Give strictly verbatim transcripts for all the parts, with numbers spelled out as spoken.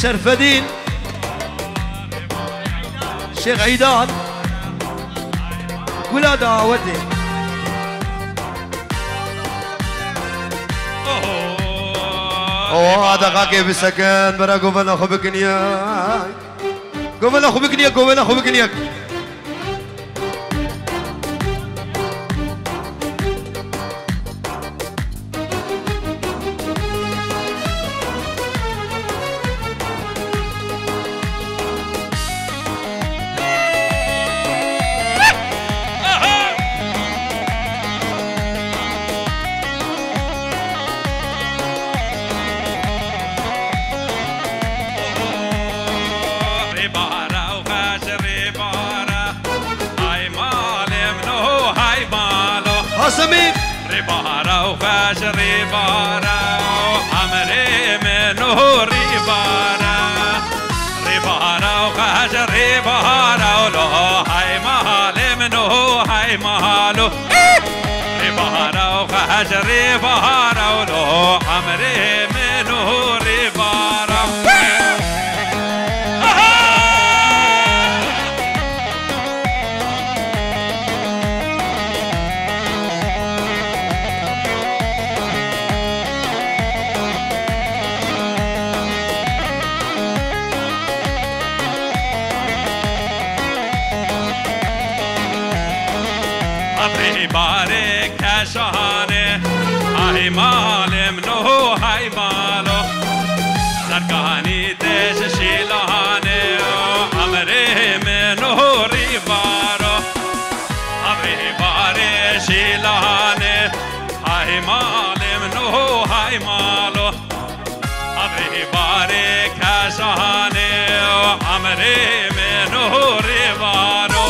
Şerfedîn, Şêx Îdan, gula dawetê. Oha, deqakê bisekin, bera govena xwe bikiniye. Govena xwe bikiniye, govena xwe bikiniye. Rêbara û xeş rêbara. Hay malê min o, hay malo. Hasemî. Rêbara û xweş rêbara, emrê min o rêbara. Rêbara û xweş rêbara, lo hay malê min o, hay malo. Rêbara û xweş rêbara, lo emrê min o rêbara. Rêbarê keşanê, ay malê min o, ay malo. Serkanî tê ji şîlanê, emrê min o rîbaro. Rêbarê şîlanê, ay malê min o, ay malo. Rêbarê keşanê, emrê min o rêbaro.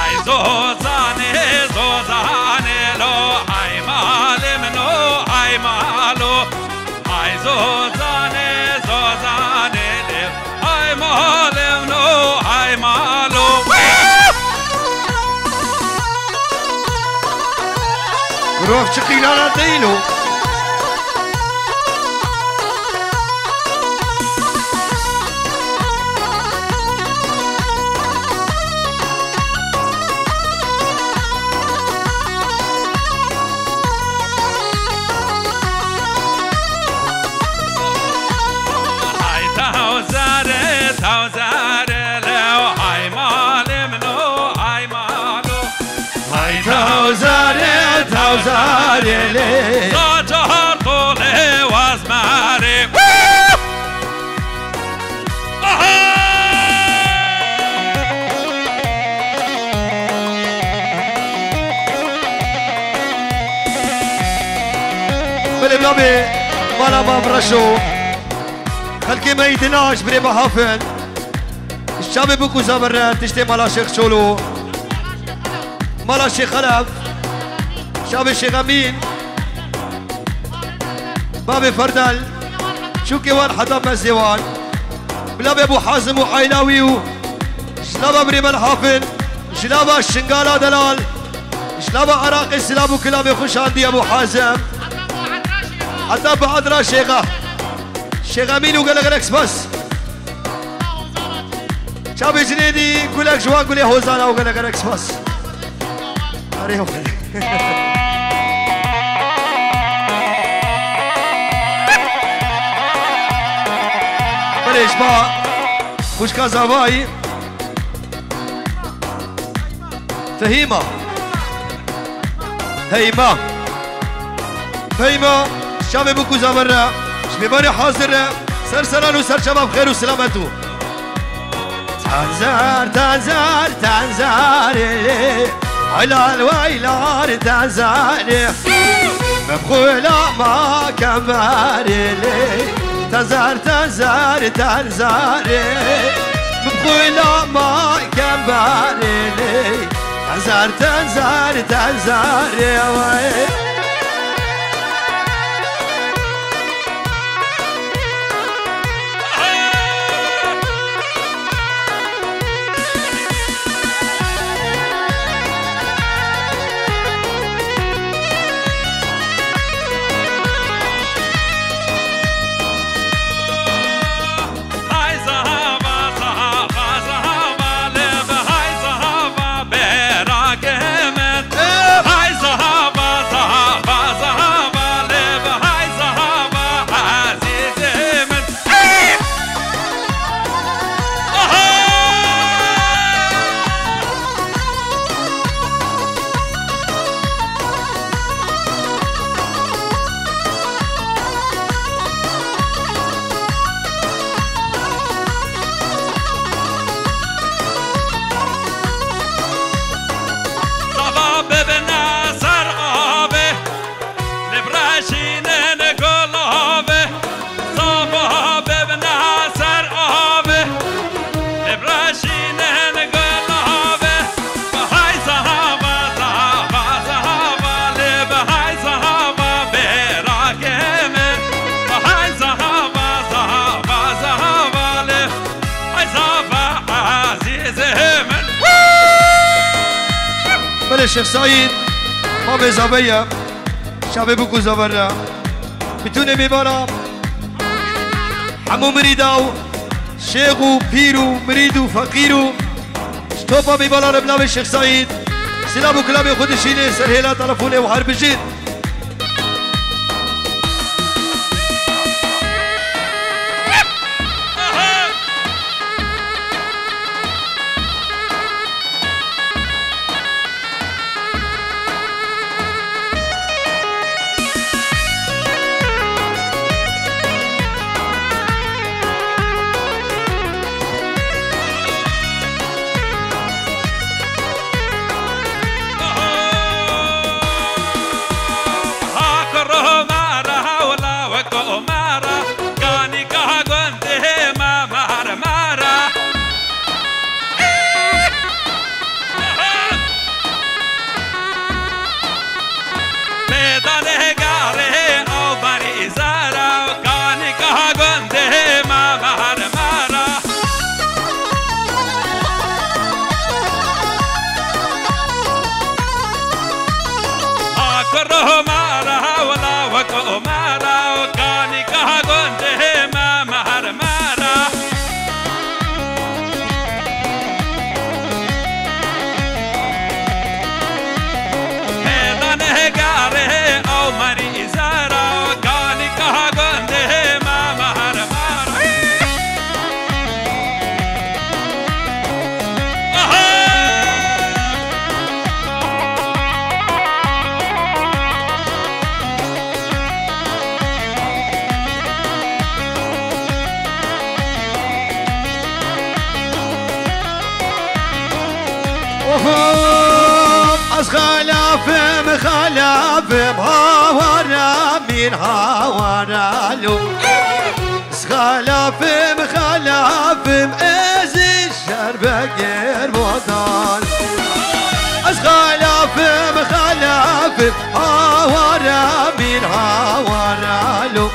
Ay zozanê, zozanê lo, ay malê min o, ay malo. Ay zozanê, zozanê lê, ay malê min o, ay malo. Mirov çi qîlana deylo. Ay tawzare, tawzare lew, ay malê min o, ay malo. Ay tawzare, tawzare lê. Sacar tolê wazmare. Aha! Belê, bila bê mala Mam Reşo. Xelkê me îdina ji birê me hafin. Ji çavê bûk û zaberre tiştê mala Şêx Çolo. Mala Şêx Xelef. Çavê Şêx Emîn. Bavê Ferdal. Çûkê wan heta mezê wan. Bila bê Ebû Hazim û aîla wî û ji lava birê me li hafin. Ji lava Şingala delal. Ji lava Iraqê silav û kilamê xwe şandiye Ebû Hazim. Heta bi edra Şêxa. Şêx Emîn û gelek gelek spas. Çavê jinê dî gulek ji wan gulê hozana û gelek gelek spas. Erê, belê ji ba xwişka zavayî. Fehîma. Heyma. Heyma. Şavê bûk û zaberre. Ji mêvanê hazir re. Ser seran û ser çava bi xêr û selamet û. Tanzar, tanzar, tanzarê lê. Aylar, waylar, tanzarê. Mebxula ma kembarê lê. Tanzar, tanzar, tanzarê. Mebxula ma kembarê lê. Zar ten zar ten zar ya vay. Sava bibine ser avê, li viraşînin gulavê. Sava bibine ser avê, li viraşînin gulavê. Bi hay zava, zava, zava, li bi hay zava bêrakê min. Bi hay zava, zava, zava, li hay zava ezîzê min. Belê Şêx Seîd, ma bê zave ye. Şavê bûk û zaverra. Bitûnê mêvara hemû mirîda û şêx û pîr û mirîd û feqîr û ji topa mêvara re bi navê Şêx Seîd. Silav û kilamê xwe dişînê ser hêla telefonê û her bijîn. Pêdanê garê ew berî zara, kanîka gundê me mermara. Ha kuro mara, wela wek o mara, kanîka gundê me mermara. Oho, ez xelafim, xelafim, hawara min, hawara lo. Ez xelafim, xelafim, ez şerbegir bodan. Ez xelafim, xelafim, hawara min, hawara lo.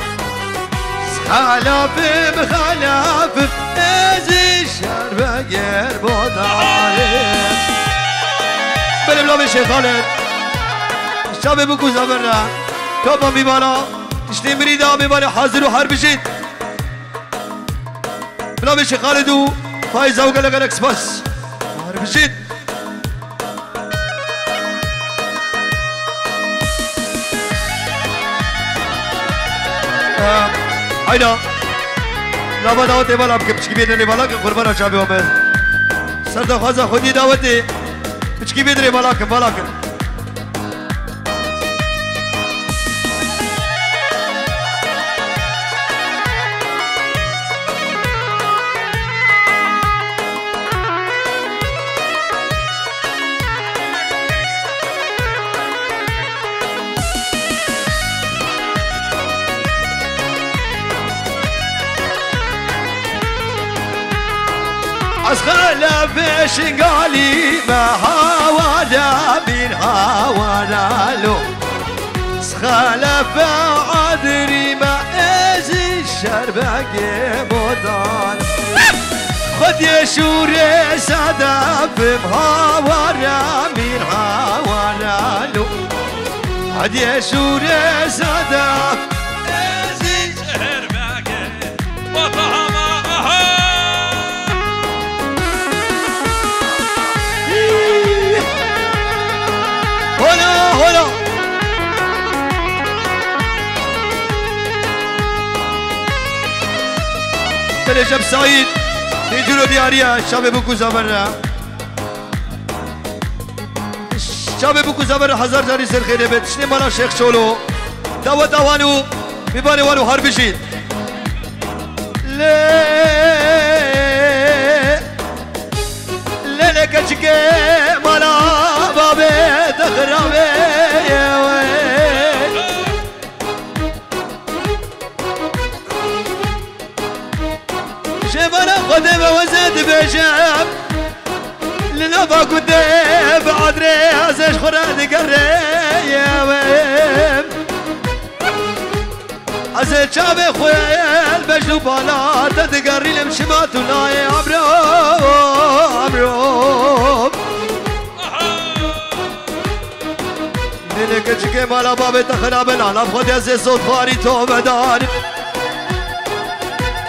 Xelafim, xelafim, ez şerbegir bodarim. Belê, bila bê Şêx Xalid. Şabê bûk û zaverra. Kapa mîvana. Tiştê mirî da mîvanê hazir û her bijît. Bila bê Şêx Xalid û Faiza û gelek gelek spas. Her bijît. Hayda. Lava dawetê bala bikin, piçkî bê dinê bala kin, qurbana çavê we be. Ser daxwaza xwedî dawetê, piçkî bê dinê bala kin, bala kin. Xelefe Şingalî me hawara mîn hawara lo. Xelefe Adrî me ezî şerbegê bodan. Xwediyê şûrê sedefim hawara mîn hawara lo. Xwediyê şûrê sedef ezî şerbegê. Botahama, aha! Hola, hola! Belê Şem Saîd, tê cûro diyariya, şavê bû ku zaver re. Şavê bû ku zaver hezar carî ser xêrê be. Tiştê mala Şêx Çolo. Daweta wan û mêvanê wan û har bijîn. Lê, lê, lê keçikê mala babê dixirabê. Ji vana Xwedê me weze dibêjim, li nava gundê bi adrê ez ji xwe re digeriyim. Ez ê çavê xwe li bejn û bala te digerînim, çima tu nayê emro, emro. Lê, lê keçikê mala babê te xirab e, nana bi xwe de zê zot xwarî to vedar.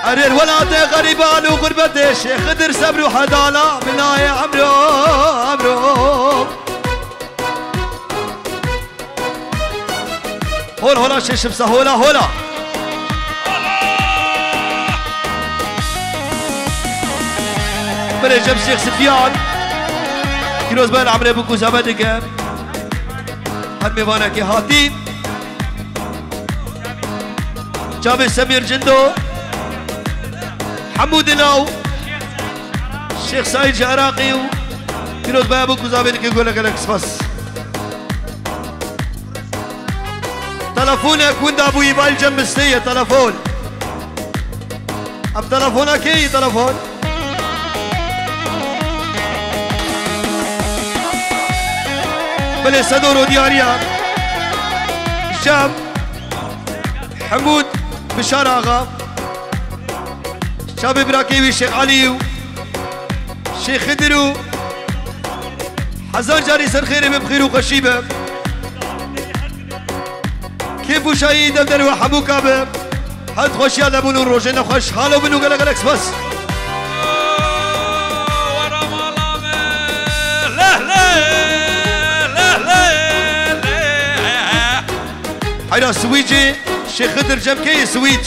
Erê welatê xerîban û xurbetê Şêx Xidir sebr û hedala binayê emro, emro. Hol hola şeşim sa hola hola. Belê Şem Şêx Sifyan. Pîroz ben emrê bû ku zehmet dike. Her mêvanekê hatî. Çavê Semîr Cindo. Hemû dinaw. Şêx Saîd ji Iraqî û Pîroz Baya bû ku zavê dike gelek gelek spas. Telefonek winda bûyî, bal cem bistê ye telefon. Ev telefona kê yî telefon? Belê Sedo Rodiyariya. Şam. Hemûd Bişar Axa. Çavê birakê wî Şêx Elî û Şêx Xidir û hezar carî ser xêrê be, bi xêr û xweşî be. Kêf û şayî dev derve hemû ka be. Her xweşiya lebûn û rojê nexweş halo bin û gelek gelek spas. Heyra swîcê Şêx Xidir cem keyê swîc,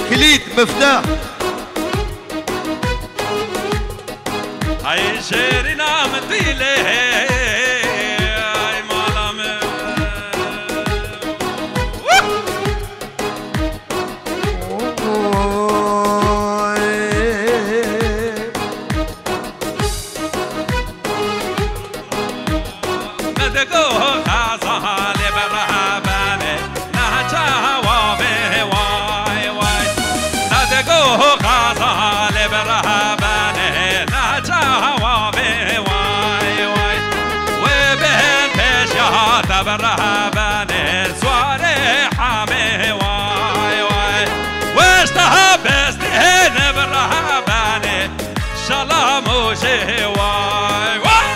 kilît, miftah. Ay şêrîna min dîlê, ay mala min. Min digo xezalê bi rehbelê, neçawa bê way way. Min digo xezalê bi rehbelê, neçawa bê way way. Wê bên pêşiya te bi rehbelê, siwarê hemê way way. Wê ji te ha bestê ne bi rehbelê, Şalam û şêway, way!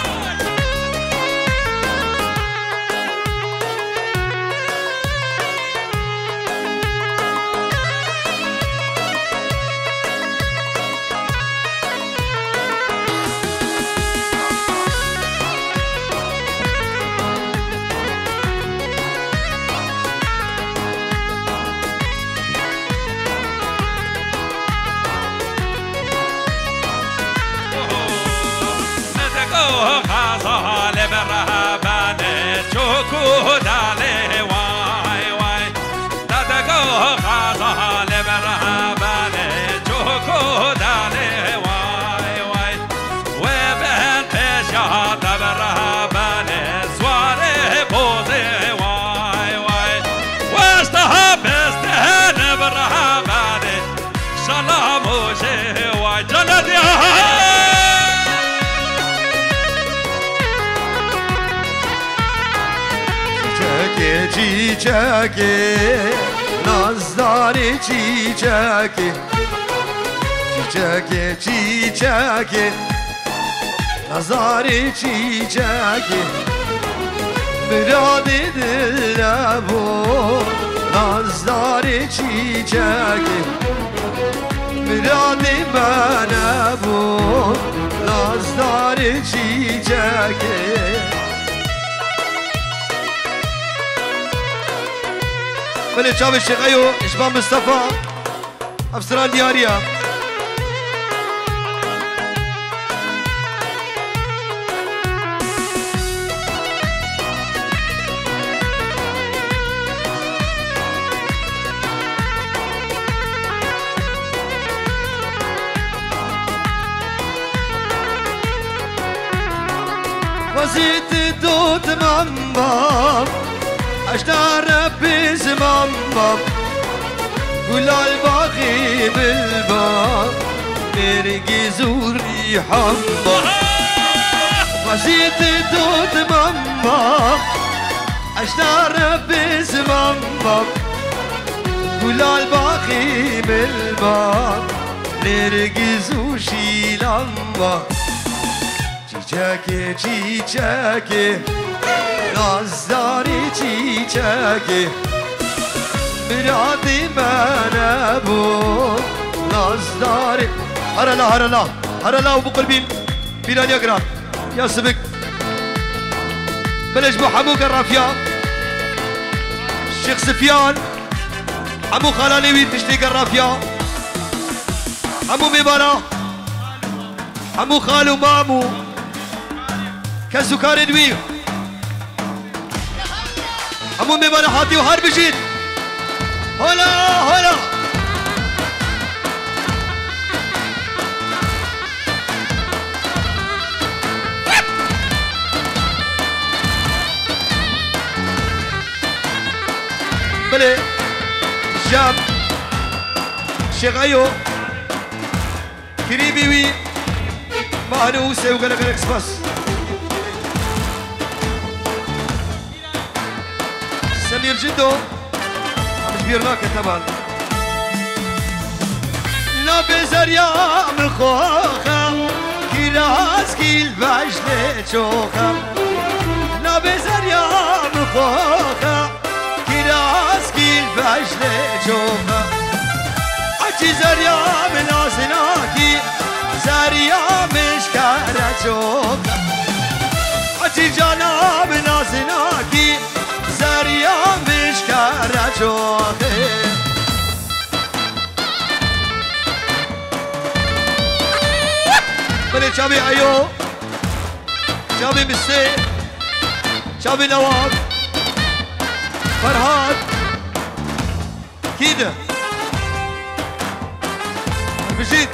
Dadego xezalê bi rehbelê çok û dalê way way. Dadego xezalê bi rehbelê çok û dalê way way. Wê bên pêşiya te bi rehbelê siwarê bozê way way. Wê ji te ha bestê ne bi rehbelê. Şalam û şêway, canediya. Çiçekê, nazdarê çiçekê. Çiçekê, çiçekê, nazdarê çiçekê. Miradê dil nebû, nazdarê çiçekê. Miradê me nebû, nazdarê çiçekê. Belê çavê Şêxeyo, ji ba Mistefa, ev stran diyariya. Xwezî tu dot mamba, eşta Rebbî zimamba, gulal baxî bilba, nêrgiz û rîhamba. Xwezî tu dot mamba, eşta Rebbî zimamba, gulal baxî bilba, nêrgiz û şîlamba. Çiçekê, çiçekê, nazdarê çiçekê, miradê me nebû, nazdarê. Herela, herela, herela û bi qurbîn, bîraniya giran. Ya sibik. Belê ji bo hemû gerafiya. Şêx Sifyan, hemû xalanê wî tiştê gerafiya. Hemû mêvana. Hemû xal û mam û kes û karên wî. Hemû mêvana hatî û her bijîn. Hola, hola. Belê. Jam. Şêxeyo. Klîbî wî, Mahir û Ûsê û gelek gelek spas. Semîr Cindo, em ji bîr nake teban. Nabê zerya min xoxe, kiraz kîl vejlê çoxe. Nabê zerya min xoxe, Kiraz kîl vejlê coxa. Ecî zerya min nazinakî, zerya min ji kere coxa. Ecî cana min nazinakî, zerya min ji kere coxê. Belê çavê Eyo. Çavê Misê, çavê Newab, Ferhat, Kîde. Bijît.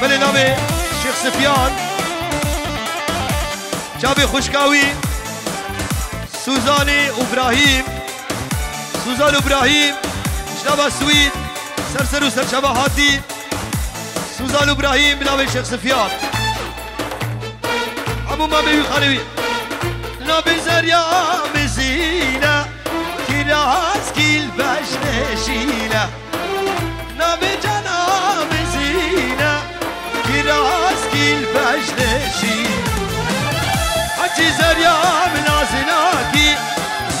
Belê navê Şêx Sifyan, çavê xwişka wî, Suzanê û Brahîm, Suzan û Brahîm, ji nava Swîd, ser ser û serçava hatî, Suzan û Brahîm, bi navê Şêx Sifyan. Hemû mamê wî xalê wî. Nabê zerya mizîne, kiraz kîl beş neşîne. Nabê cana mizîne, kiraz kîl beş neşîne. Hecî zerya min nazinakî,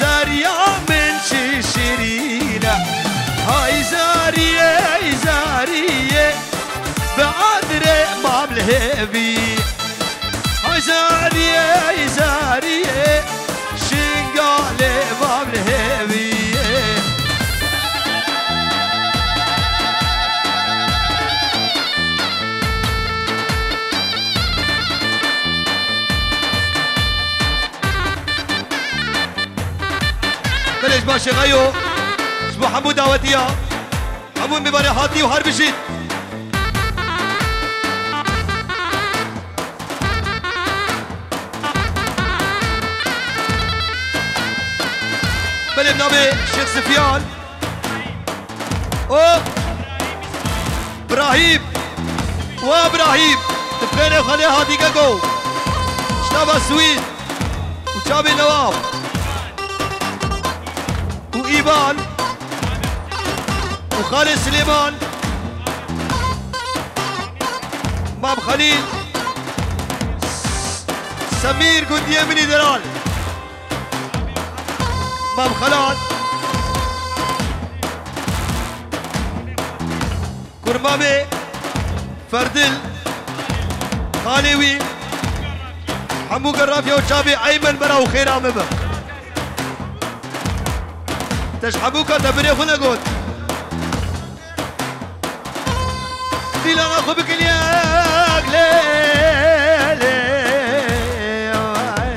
zerya min şişirîne. Hay zeriyê, zeriyê. Bi adrê mam li hêvî. Hay zariyê, zariyê, şingalê mam li hêvî. Belê ji ba Şêxeyo, ji bo hemû dawetiya. Hemû mêvanê hatî û her bijîn. Belê, bi navê Şêx Sifyan û Brahîm. Wa Brahîm, di xêrê xwe lê hatî keko. Ji nava Swîd û çavê Newaf û Îvan û xalê Silêman, Mam Xelîl, Semîr gundiyê min î delal. Mam Xelat. Kurmamê Ferdil. Xalê wî. Hemû gerrafiya û çavê Eymen bera û xêra me be. Te ji hemûka te birê xwe negot. Dîlana xwe bikiliye, lê, lê, ay.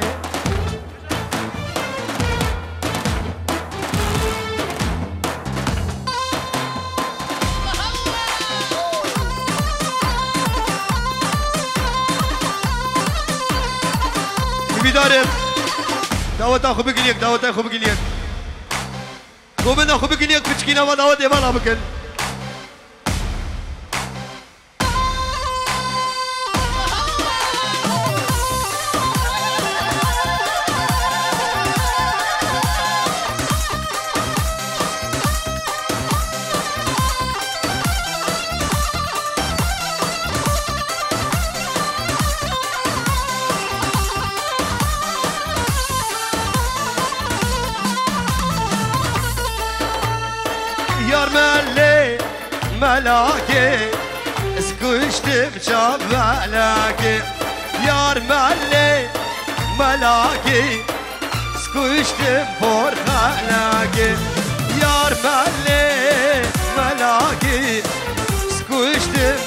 Hîvîdar im. Daweta xwe bigiliyek, daweta xwe bigiliyek. Gomina xwe bigiliyek, piçkîna va dawetê vala bikin. Yar me lê melakê, ez kuştim çavelekê. Yar me lê melakê, ez kuştim porxelekê. Yar me lê melakê, ez kuştim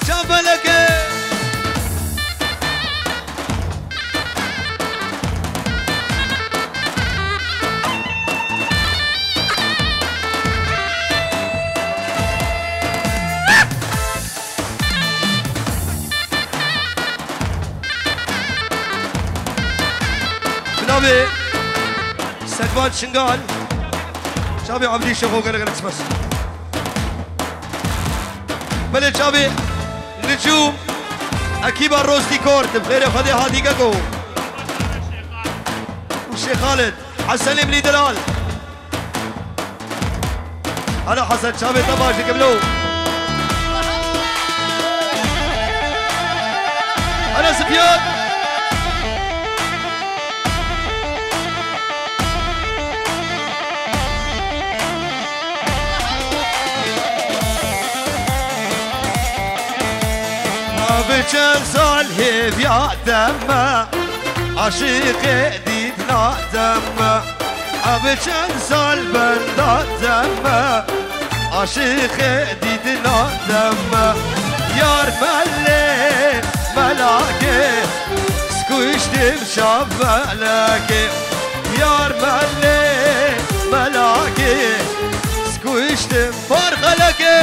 çavelekê. Bi navê Sekvan Şingal, çavê Abdî Şêxo gelek gelek spas. Belê çavê Nicûm, ekîba Roz Dîkor, di xêrê Xwedê hatî keko. Û Şêx Xalid, Hesenê Milî Delal. Ana Hesen, çavê te baş dikim lo. Ana Sifyan. Bi çend sal hêviya te me, aşîqê dîtina te me. Bi çend sal benda te me, aşîqê dîtina te me. Yar me lê melakê, ez kuştim çavelekê. Yar me lê melakê, ez kuştim porxelekê.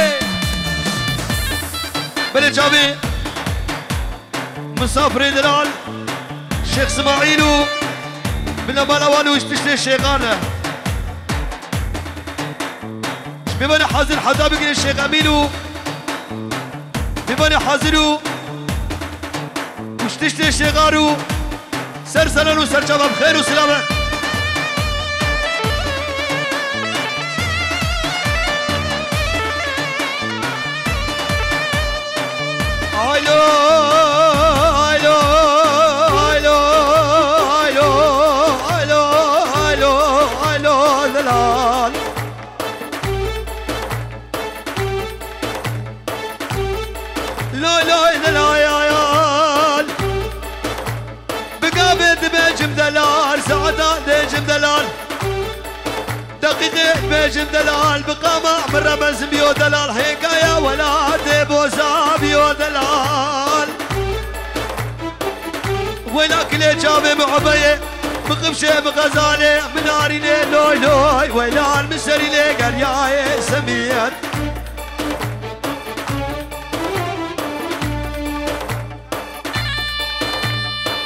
Belê çavê Misafirê Dilal, Şêx Simaîl û bila bala wan û ji tiştê Şêxan e. Bibane hazir heta bigire Şêx Emîn û bibane hazir û ji tiştê Şêxan û Ser seran û serçava bi xêr û silamet. Aylo, aylo, aylo, aylo, aylo, aylo, aylo, delal. Loy loy de loy loy. Bi gavê dibêjim delal, saetan dêjim delal. Deqîqê dibêjim delal, bi qama min re mezin biyo delal, hêkaya welatê boza biyo delal. Wela kilê çavê min obeyê, bi qifşê min xezalê, min narînê loy loy, wela min serî lê geriyayê semiyet.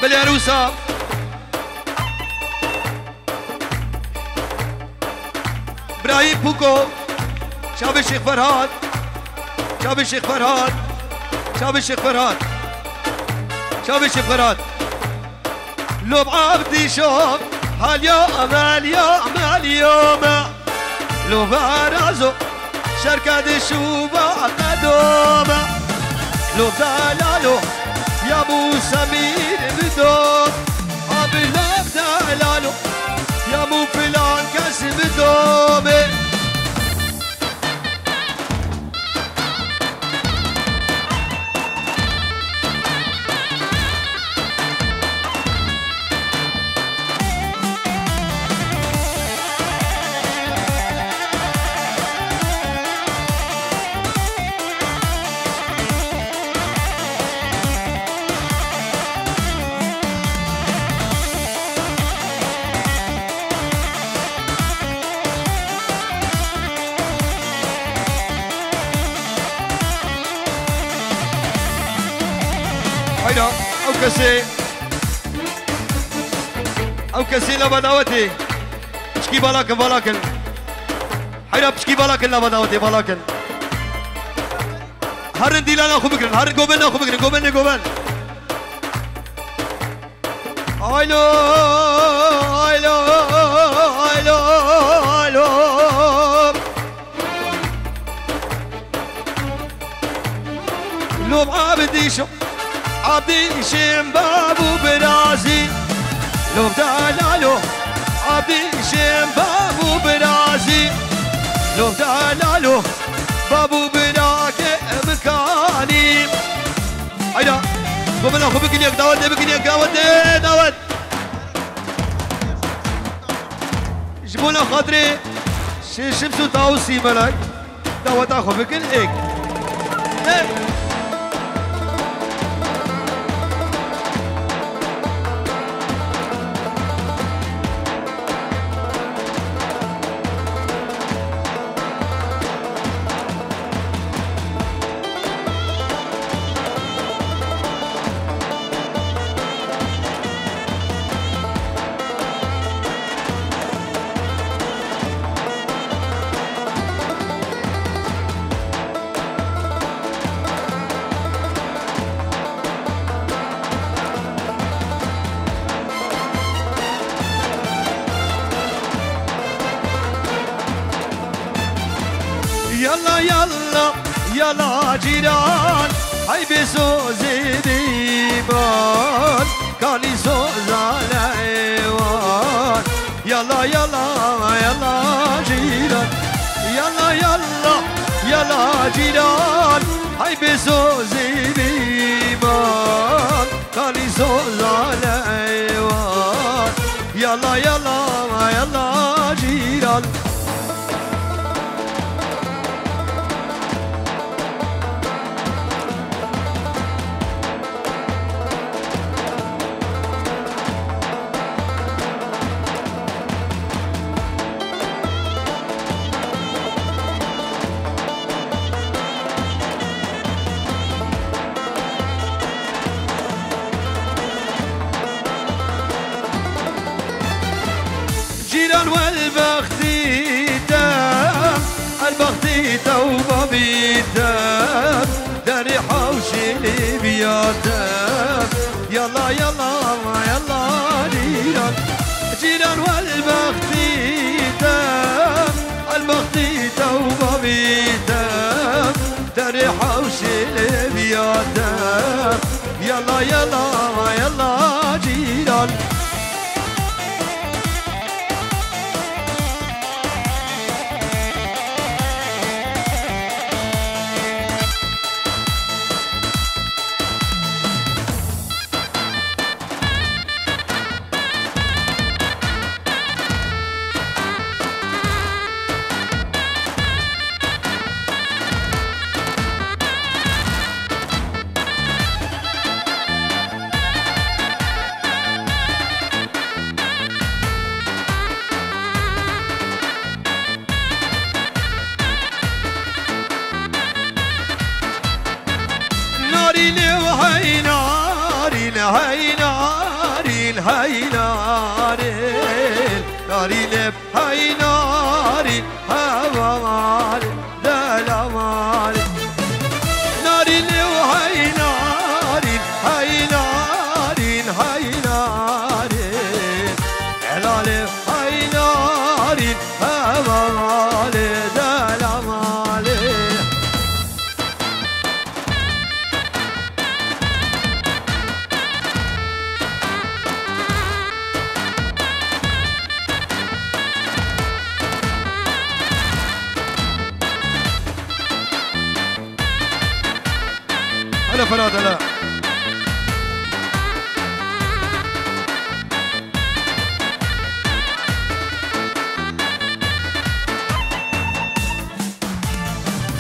Belê erûsa. Ay Puko, çavê Şêx Ferhat, çavê Şêx Ferhat, çavê Şêx Ferhat, çavê Şêx Ferhat. Lob Abdî şo, halya, amelya, amelya me. Lo verazo, şerke de şuva qedome. Lo delalo, ya bu Semîr bido. Abi lo delalo, ya bu filan kes bidome. Hayda, ew kesê, ew kesê lava dawetê. Piçkî bala kin, bala kin. Hayda, piçkî bala kin, lava dawetê, bala kin. Herin dîlana xwe bigirin, herin govenda xwe bigirin, govendê govend. Aylo, aylo, aylo, aylo. Lom Abdîşim, Abdîşim babû birazî. Lom delalo, Abdîşim babû birazî. Lom delalo, babû birake imkanî. Hayda. Govenda xwe bikin yek dawet, dê bikin yek dawet, dê dawet. Ji bona xatirê Şêx Şims û Tawusî Melek daweta xwe bikin êk. Êk. Yalla, yalla, yalla cîran, heybê sozê dîban, kanî soza leywan. Yalla, yalla, yalla cîran, yalla, yalla, yalla cîran, heybê sozê dîban. Kalî soza leywan. Yalla, yalla, yalla cîran. Cîran wel bextî te, el bextî te û babî te, derê hewşê lê biya te. Yalla, yalla, yalla cîran. Cîran wel bextî te, el bextî te û babî te, derê hewşê lê biya te. Yalla, yalla, yalla cîran. Narînê û hey narîn, hey narîn, hey narîn. Narînê, hey narîn, hey Adela.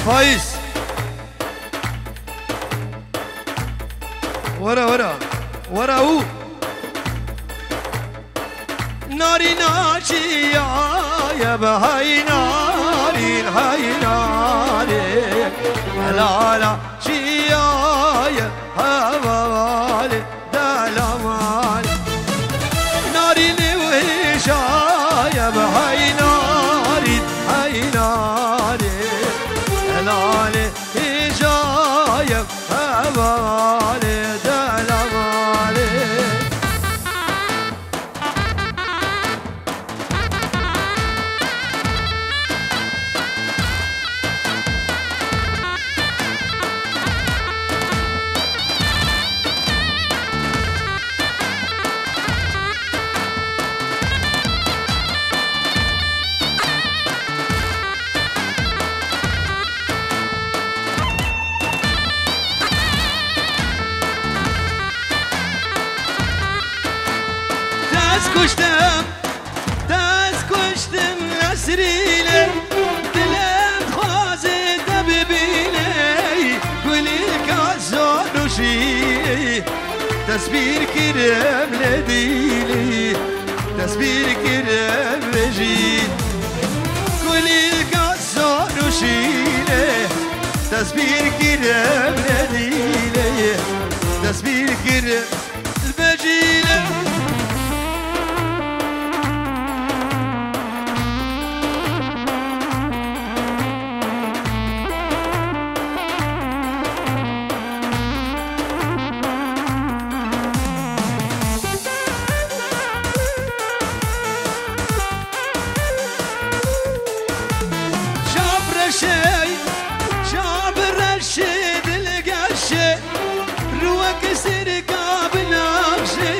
Faiz. Were, were. Were û. Narîna çiyaye be hey narîn, hey narîn. Helala çiyaye hevalê delamalê. Narînê û hêjaye be hey narîn, hey narîn. Helalê hêjaye hevalê delamalê. Dest kuştum, dest kuştum nesrîne. Dilê dixwaze te bibîne. Gulîka zor û şîne. Destbîr kirim lê dîlî. Destbîr kirim vejî. Gulîka zor û şîne. Destbîr kirim lê dîlî. Destbîr kirim. Şapreşê, şapreşê dilgeşê. Ruwek sirka binavşê,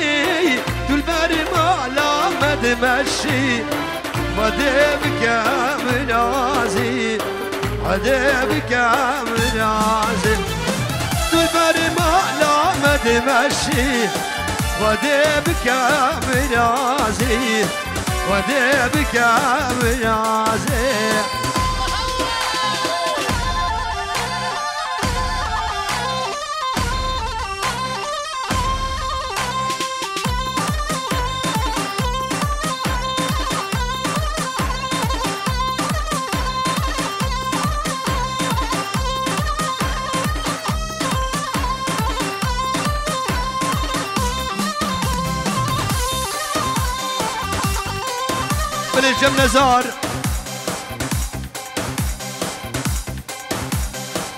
tu li ber mala me dimeşî. Xwedê bike min razî, Xwedê bike min razî. Tu li ber mala me dimeşî. Xwedê bike min razî, Xwedê bike min razî. Belê Cem Nezar.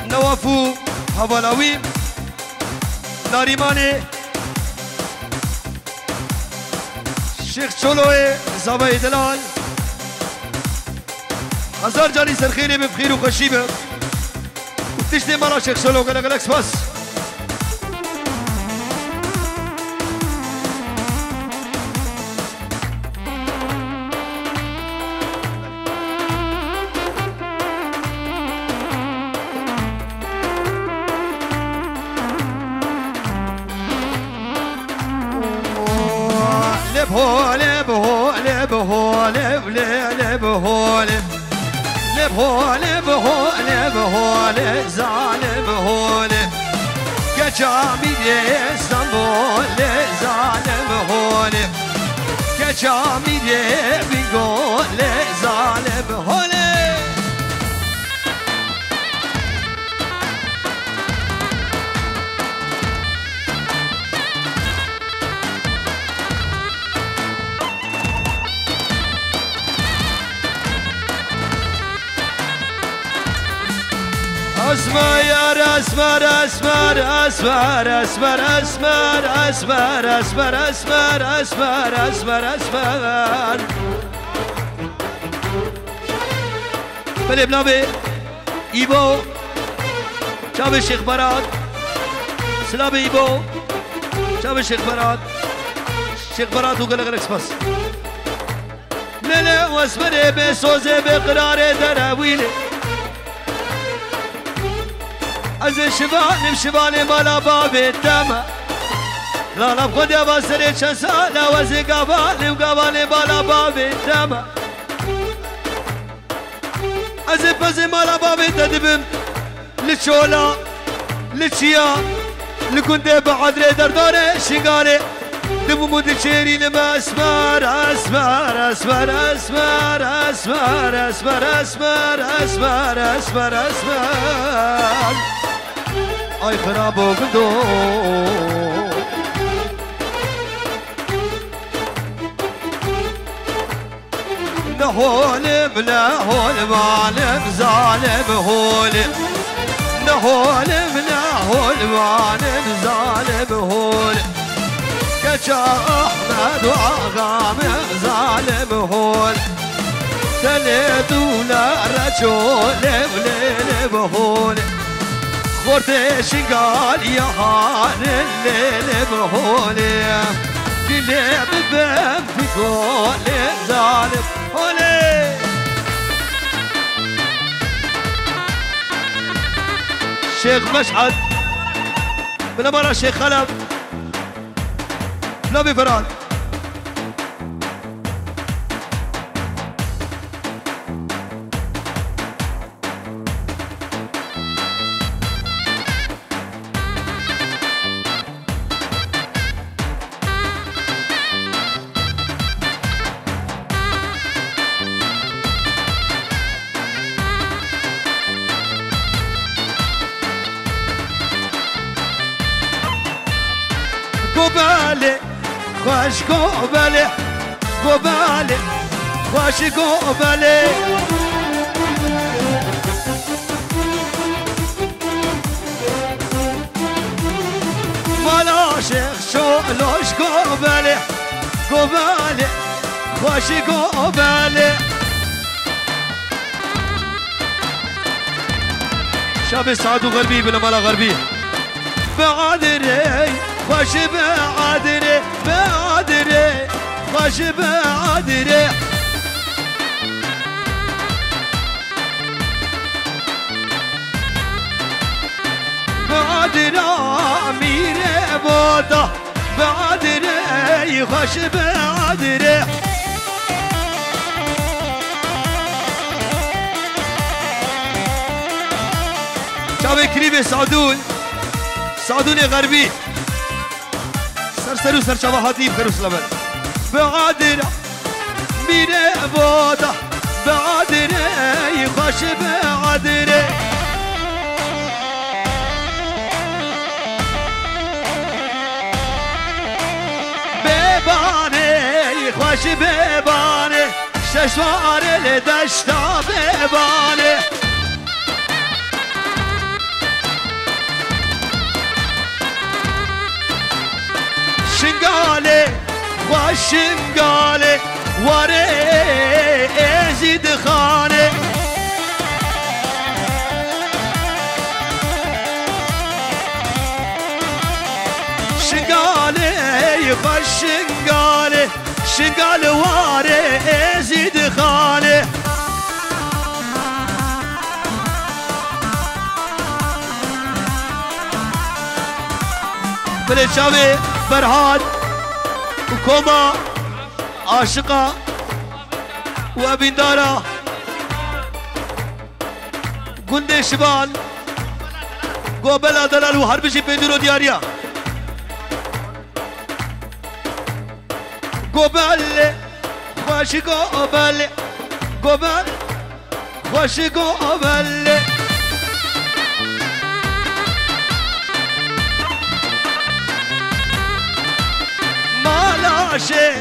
Newaf û hevala wî, Narîmanê Şêx Çoloyê, zavayê delal. Hezar carî serxêrê be, bi xêr û xweşî be. Û tiştê mala Şêx Çolo, gelek gelek spas. Leb hole, bi hole, bi hole, le, leb hole. Leb hole, bi hole, bi hole, zalim hole. Keça mîrê Stenbolê, zalim hole. Keça mîrê Bingolê, zalim hole. Esmer, esmer, esmer, esmer. Belê, bila bê. Îbo. Çavê Şêx Berat. Sila bê Îbo. Çavê Şêx Berat. Şêx Berat û gelek gelek spas. Lele û esmerê bê sozê bê qirarê derewînê. Ez ê şivanim, şivanê mala bavê te me. Lala bi xwedê va serê çend sala, ez ê gavanim, gavanê mala bavê te me. Ez ê pezê mala bavê te dibim. Li çola, li çiya, li gundê bi edrê derdarê şingarê. Dibûm û diçêrînim esmer, esmer, esmer, esmer. Ay xirabo gundo. Ne holim, ne holmanim, zalim holim. Ne holim, ne holmanim, zalim holim. Keçe Ahmed û axamim, zalim holim. Tenê dûle reço lêv lê lêv holê. Xortê şingal ya hanin lê lêv holê. Gilê bibem fîkolê zalim holê. Şêx Meş'ed. Bila mala Şêx Xelef. Bila bê Ferhat. Gobelê, xweş gobelê, gobelê, xweş gobelê. Mala Şêx Şoloş gobelê, gobelê, xweş gobelê. Şabê Sadû Xerbî, bila mala Xerbî. Bi adirê, xweş bi adirê, bi adirê, xweş bi adirê. Bi adira mîrê bota, bi adirê, xweş bi adirê. Çavê kirîbê Sadûn, Sadûnê Xerbî. Ser ser û serçava hatî bi xêr û silamet. Bi adir mîrê bota, bi adirê xweş bi adirê. Bêbanê xweş bêbanê, şeş warê li deşta bêbanê. Şingalê, xweş Şingalê, warê Êzîdxanê. Şingalê, xweş Şingalê, Şingal warê Êzîdxanê. Belê çavê Ferhat û koma aşiqa û evîndara gundê Şivan, Gobela Delal û her bijî pêdûr û diyariya. Gobelê, xweş Gobelê, Gobel, xweş Gobelê. Mala Şêx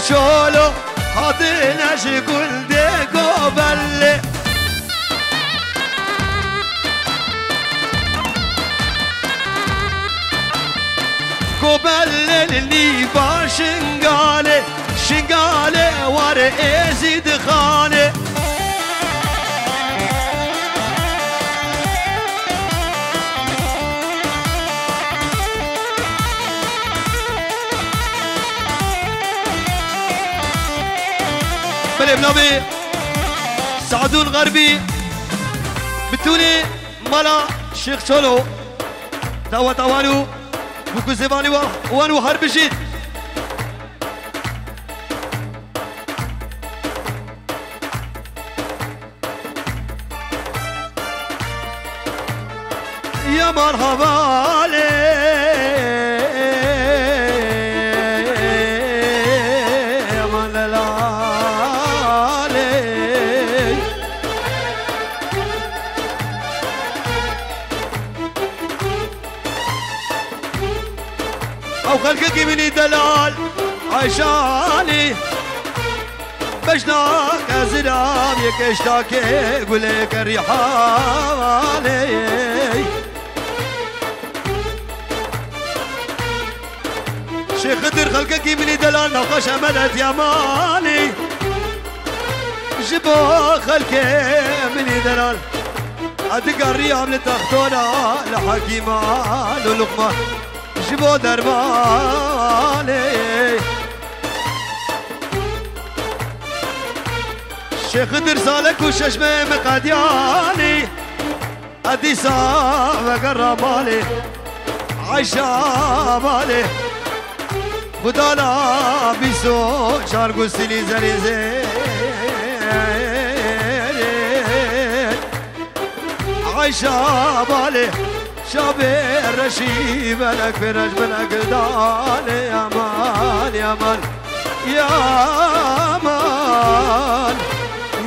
Şolo hatine ji gundê Gobelê. Gobelê li nîva Şingalê, Şingalê warê Êzîdxanê. Belê bi navê Sadûn Xerbî, bi tûnê Mala Şêx Çolo, daweta wan û bûkuzê vanî wa, wan û her bijît. Yaman havalê, yaman lelalê. Ew xelkekî min î delal, Ayşalî. Bejna ke zilam yek eştakê gulê kerî halê. Şêx Xidir xelkekî min î delal, navxweş Emed et Yamanî. Ji bo xelkê min î delal, ez digeriyam li textona, li hekîman û luqman. Ji bo dermanê. Şêx Xidir Zalek û Şeşmeyê min qediyanî. Ez dîsa vegera malê. Ayşa malê. Xwedana bîst û çar gustilî zerê zêrê. Ayşa balê, şabê reşî belek, pêraj belek dalê, yaman, yaman, yaman,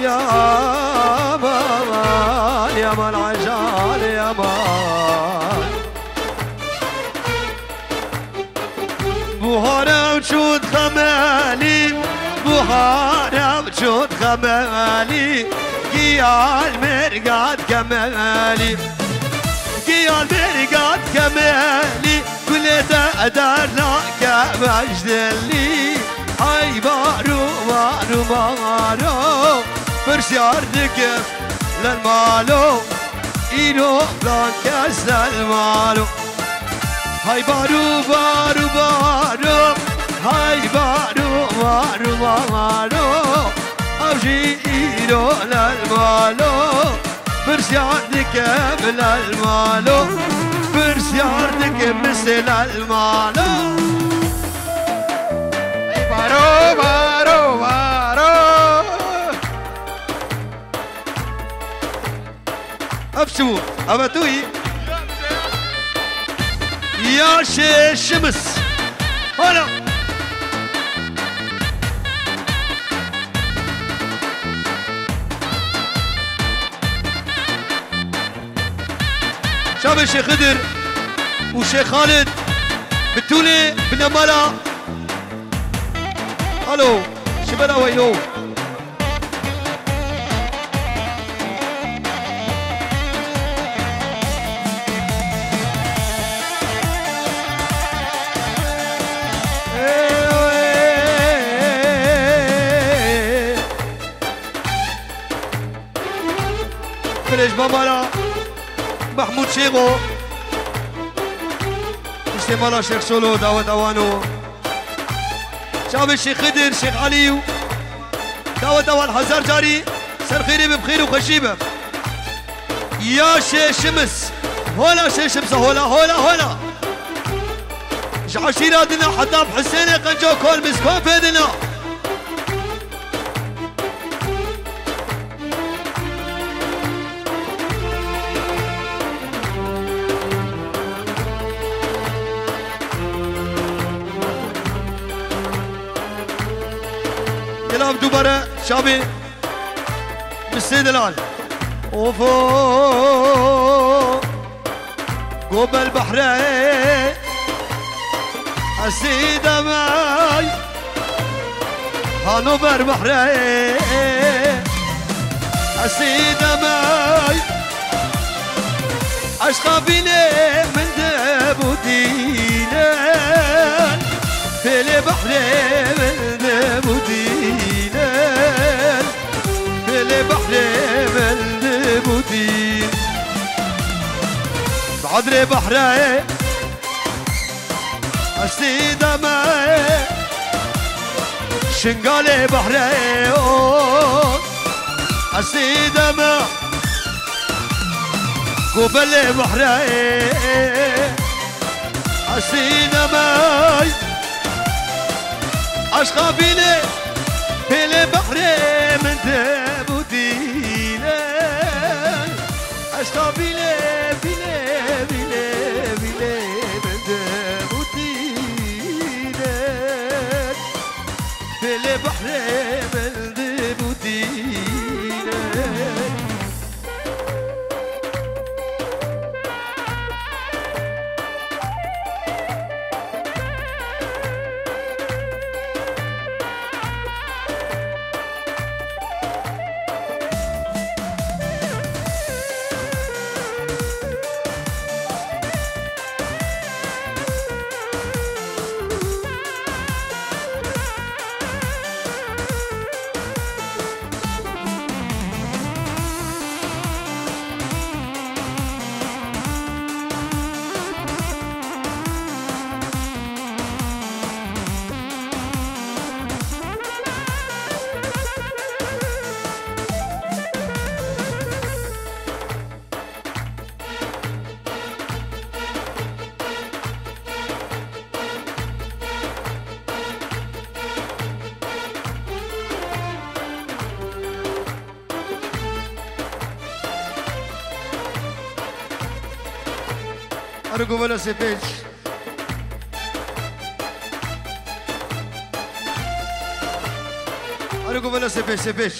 yaman, yaman, Ayşa lê yaman. Buhara uçut xemelî, buhara uçut xemelî, giyal mergat kemelî, giyal mergat kemelî, gulê te derna kemej dilî. Ay baru, baru, baru, pirsyar dikim lel malo, îro plan kes lel malo. Hay baru, baru, baru. Hay baru, baru, baru. Ew jî îro lel malo. Pirsyar dikim lel malo. Pirsyar dikim misê lel malo. Hey baro, baro, baro. Ev çi bû? Ev tu yî? Ya şê şimis. Hala. Çavê Şêx Xidir û Şêx Xalid bi tûlê binemala. Alo, ji bera weyno. Firêj Mamara, Mehmûd Şêxo, piştê mala Şêx Şolo, daweta wan o. Çavê Şêx Xidir, Şêx Elî û daweta wan hezar carî ser xêrê be, bi xêr û xweşî be. Ya şê şimis, hola şê şimsa, hola, hola, hola. Ji eşîra dina heta bi Hisênê qenco kol miskofê dina. Gel abi dubare şabî. Misê delal. Ofo. Gobel behrê. Esî demey. Hanover behrê. Esî demey. Eşqa bînê min de bû dîlen. Pêlê behrê min de bû dîlen. Pêlê behrê min de bû dîl. Badrê behrê estî deme. Şingalê behrê o estî deme. Go belê behrê, esî nemey. Eşqa bîlê, bêlê behrê min de bû dîle. Eşqa bîlê, bîlê, bîlê, bîlê min de bû dîle. Bêlê behrê min de bû dîle. Argo vela sepêç. Argo vela sepêç, sepêç.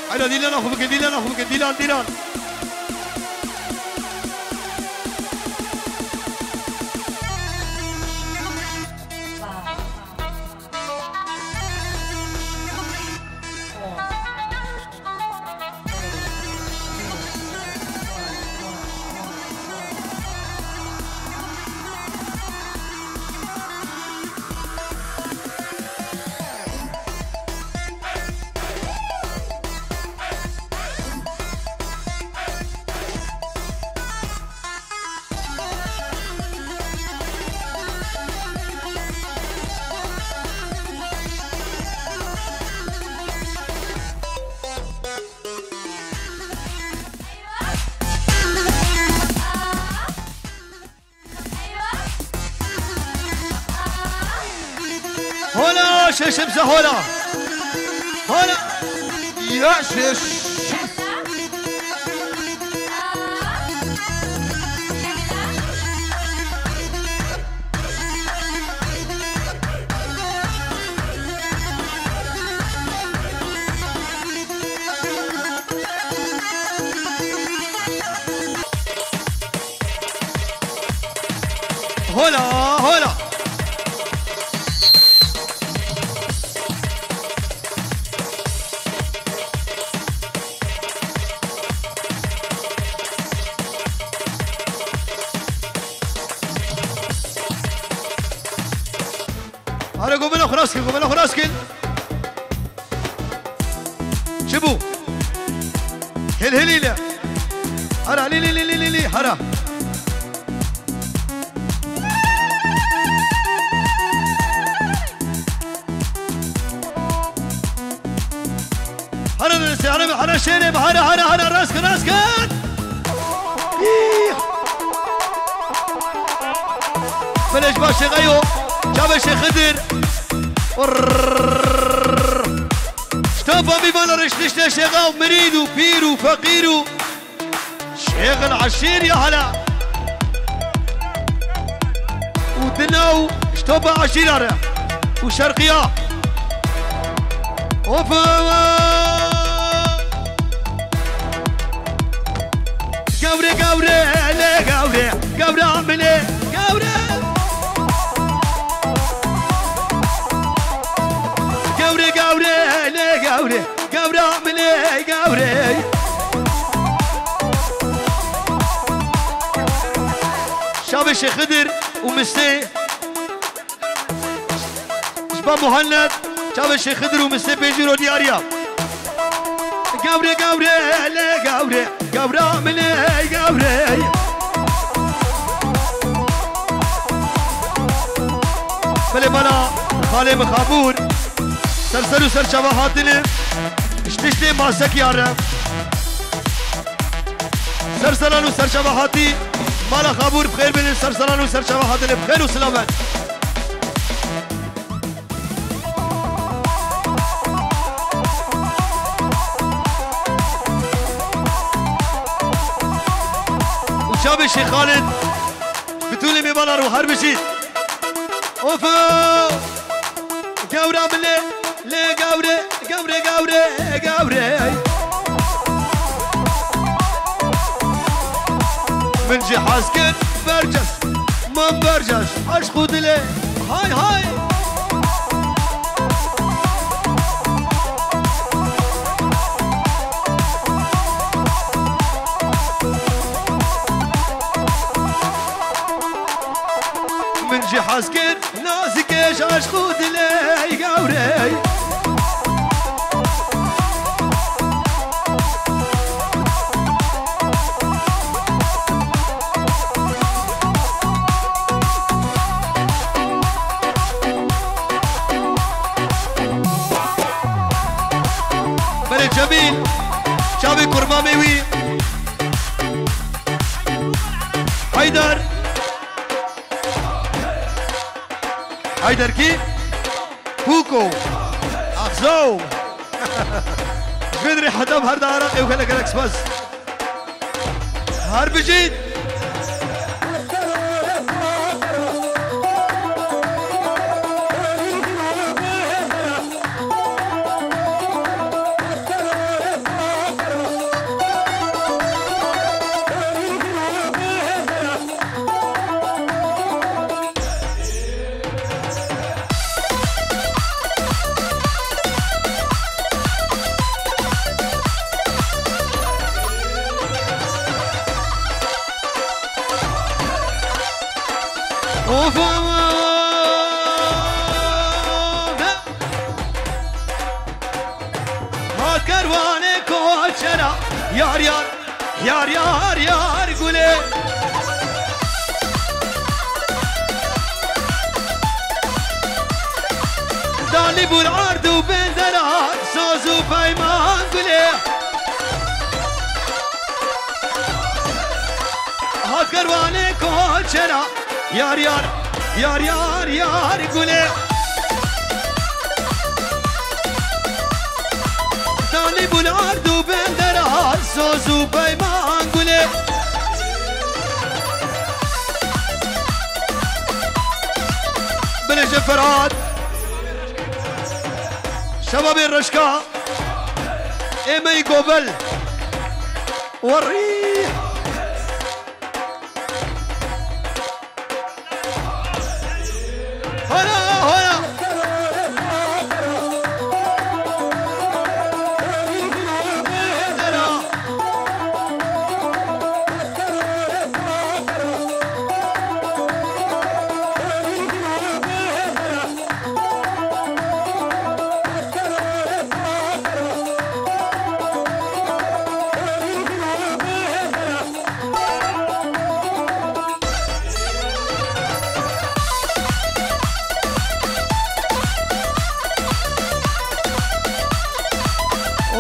Haydi Dilan, axu bikin, Dilan, axu bikin, Dilan, Dilan. Hola, şeşim se hola. Hola. Ya şeşim. Hola, hola. Hara gomela xwe rast kin, gomela xwe rast kin. Çi bû? Hilhilî le. Hara, lî, lî, lî, hara. Hara neresi? Hara, hara şêrê, hara, hara, hara, rast kir, rast kir. Îh. Belê ji ba Şêxeyo, çavê Şêx Xidir. Rrrr. Ştapa mîvana riştişte Şêxa û mirîd û pîr û feqîr û Şêxil eşîr ya hala. Û dina û ji topa eşîra re. Û şerqiya. Hopa! Gevre, gevre, lê gevre, gevra min ê, gevre. Gevre, gevre, lê gevre. Gewra min ê, gewrê. Çavê Şêx Xidir û Mistê. Ji ba Muhennet, çavê Şêx Xidir û Mistê pêncî ro diyariya. Gewrê, gewrê, lê gewrê. Gewra min ê, gewrê. Malê min Xabûr, ser ser û ser çava hatine, ji tiştê masekî ya re. Ser seran û ser çava hatî, mala Xabûr bi xêr bînin, ser seran û ser çava hatine, bi xêr û silamet. Û çavê Şêx Xalid, bi tûlê mêvanar û her bijî. Of! Gewra min lê, lê gewre, gewre, gewre, gewre. Min jî hez kir berces, min berces, eşq û dilê, hay hay. Min jî hez kir. Nazikê ji eşq û dilê gewrey. Belê Cemîl, çavê kurmamê wî. Haydar. Hayder kî? Hugo. Axzo. Ji vê dirê heta bi her da Iraqê û gelek gelek spas. Her bijît. Of, of, of. Hat kerwanê koçera, yar yar, yar yar yar gulê. Dalî bûn ard û bendera, soz û peyman gulê. Hat kerwanê koçera, yar yar, yar yar yar gulê. Talî bûn ard û bendera, soz û peyman gulê. Bilêje Ferhat. Şebabê Reşka. Ê me yî Govel. Werî. Hola, hola.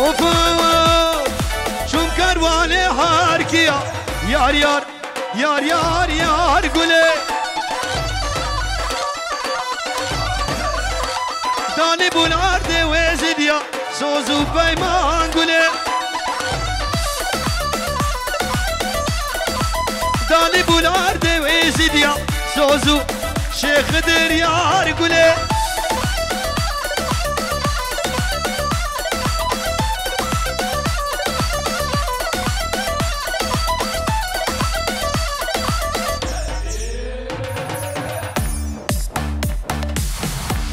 Of, çûm kerwanê harkiya, yar yar, yar yar yar gulê. Danî bûn ardê wê zidiya, soz û peyman gulê. Danî bûn ardê wê zidiya, soz û Şêx Xidir yar gulê.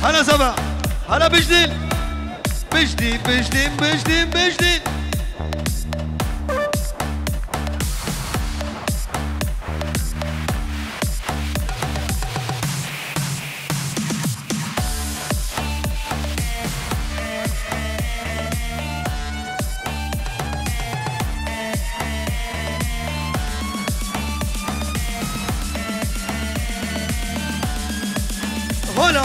Hela zava, hela bijdin. Bijdin, bijdin, bijdin, bijdin. Hola!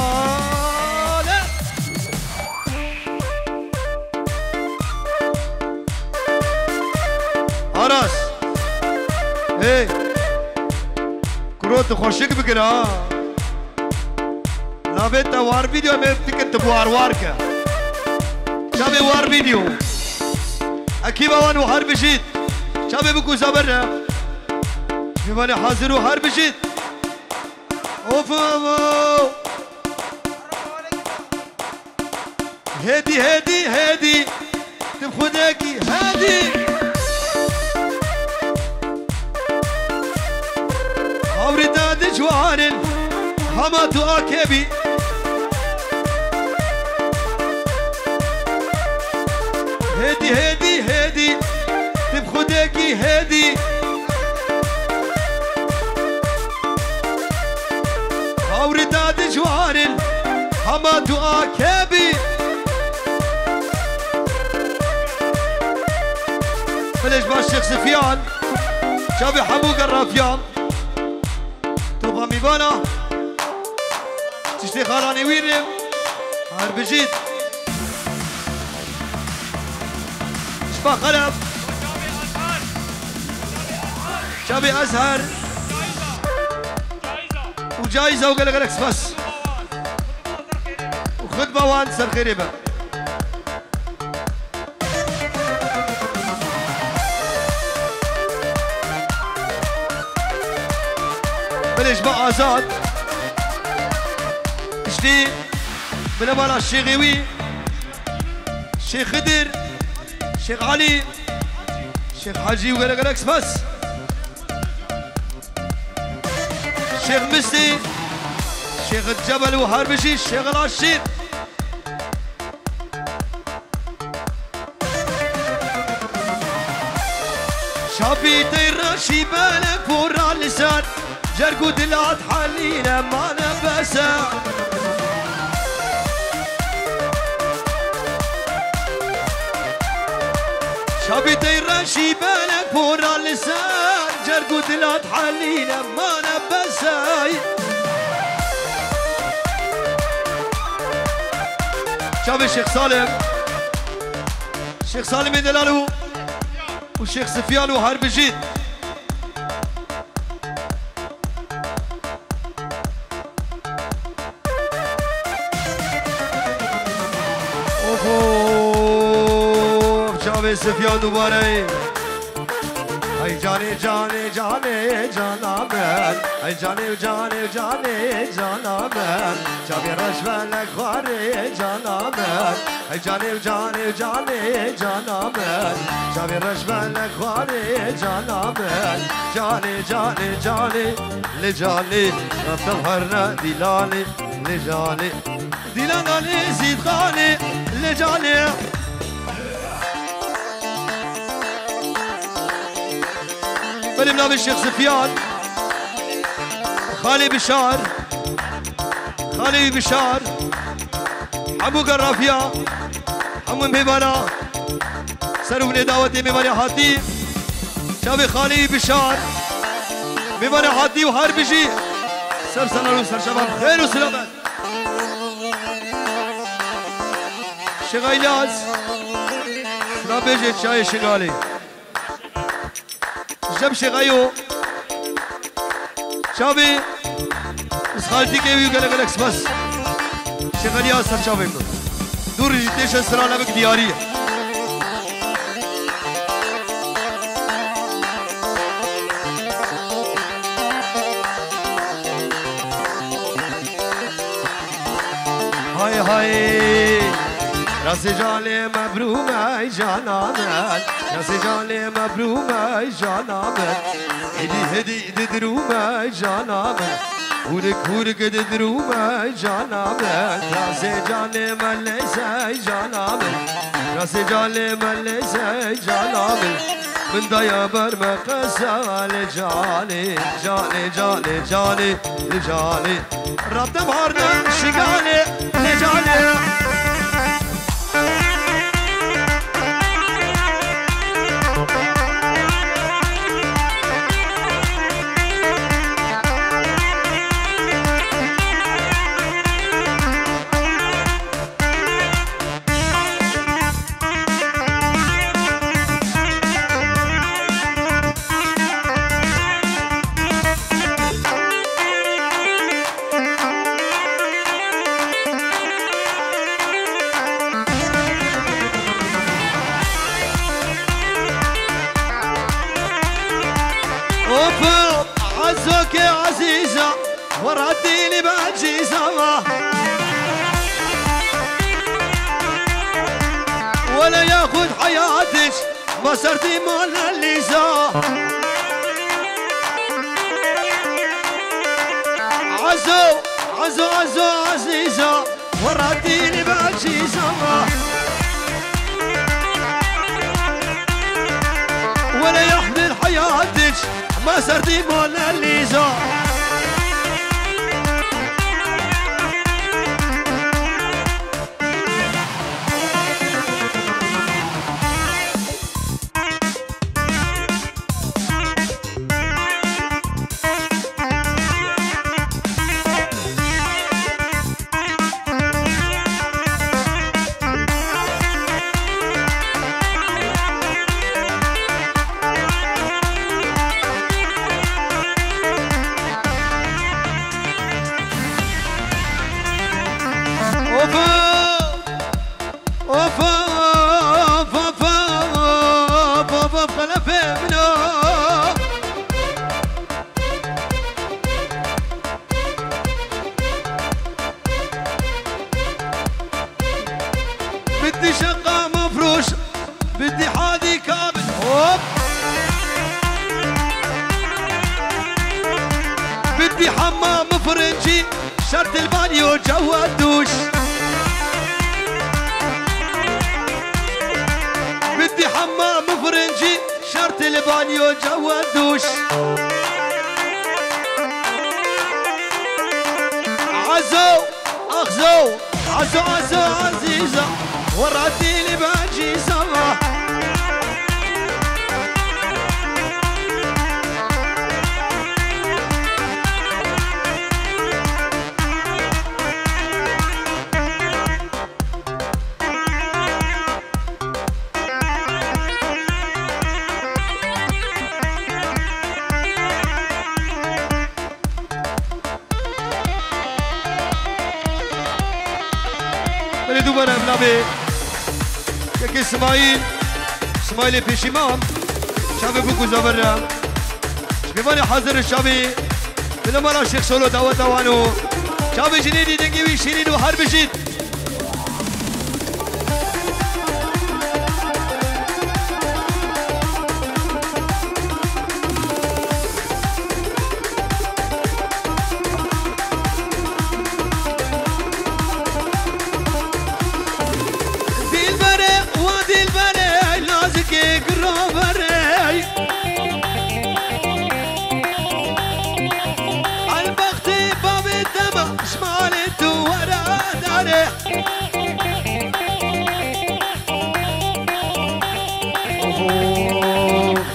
Hey. Kuro tu xweşik bikir ha. Navê te war video me dikin tu war war ke. Çavê war video. Ekîba wan û her bijît. Çavê biku zeber ne. Mêvanê hazir û her bijît. Of, of, of. Hêdî, hêdî, hêdî. Tim xwedekî hêdî. Hawrî te di ciwanin. Hema tu akebî. Hêdî, hêdî, hêdî. Tim xwedekî hêdî. Hawrî te di ciwanin. Hema tu akebî. Belê ji ba Şêx Sifyan, çavê hemû gerafiyan. Topa mîvana, tiştê xalanê wî rê, her bijît. Ji ba Xelef, çavê Ezher û Cayîza û gelek gelek spas. Û xidma wan ser xêrê be. Belê ji bo Azad. Piştî binebala Şêxê wî, Şêx Xidir, Şêx Elî, Şêx Hecî û gelek gelek spas. Şêx Mistî, Şêx Cebel û her bijî Şêx Aşîr. Şapî tey reşî belek pora li ser, cerg û dilat helîne mane bese. Şapî tey reşî belek pora li ser, cerg û dilat helîne mane bese. Çavê Şêx Salim. Şêx Salimê Delal û, û Şêx Sifyan û her bijît. Of, of, çavê Sifyan dubare. Hey canê, canê, canê, cana min. Hey canê, canê, canê, cana min. Çavê reş belek xwarê cana min. Hey canê, canê, canê, cana min. Çavê reş belek xwarê cana min. Canê, canê, canê, lê canê. Raftem herne dîlanê, lê canê. Dîlan Alî Zîdxanê, lê canê. Benim navê Şêx Sifyan. Xalê Bişar. Xalê Bişar. Hemû gerafiya. Hemû mêvana. Ser û binê dawetê mêvanê hatî. Çavê Xalê Bişar. Mêvanê hatî û her bijî. Ser salan û ser şevan. Xêr û selamet. Şêx Îlyas, sila bêje çayê Şingalê. Jeb Şêx Eyo, çavê xaltîkê wî gelek gelek spas. Şêx Îlyas ser çavê min. Dûr jî têşe sira lebik diyarî ye. Hay hay. Rasê canê mebrûm ey cana min. Rasê canê mebrûm ey cana min. Hêdî hêdî didirûm ey cana min. Hûrik hûrik didirûm ey cana min. Rasê canê me leyse ey cana min. Rasê canê me leyse ey cana min. Min daya ber me qesa lê canê, canê, canê, canê, lê canê. Rabdem hardem şiganê, lê canê. Of, Ezoke Ezîza, weratî li becîza. Wele ya xud heyatiş, ma sertî Mona Lîza. Ezo, Ezo, Ezo, Ezîza. Weratî li becîza. Wele ya xud heyatiş, ma sertî Mona Lîza. Of, of, of, xelefê min o. Bitti şeqa mefrûş, bitti hadî kabin. Hop! Bitti hemmam firincî, şert il banyo cewe dûş. Bitti hemmam firincî, şert il banyo cewe dûş. Ezo, Axzo, Ezo, Ezo, Ezîza, weratî li becîza. Belê dubare em nabê. Yekê Simayîl, Simayîlê Pêşîman, çavê bû ku zaver re. Ji mêvanê hazir çavê, bila mala Şêx Solo daweta wan û çavê jinê dî dengê wî şîrîn û her bijît. Dilberê, wa dilberê, nazikê giroverê. Elbextê bavê dema, ji malê tu were dare.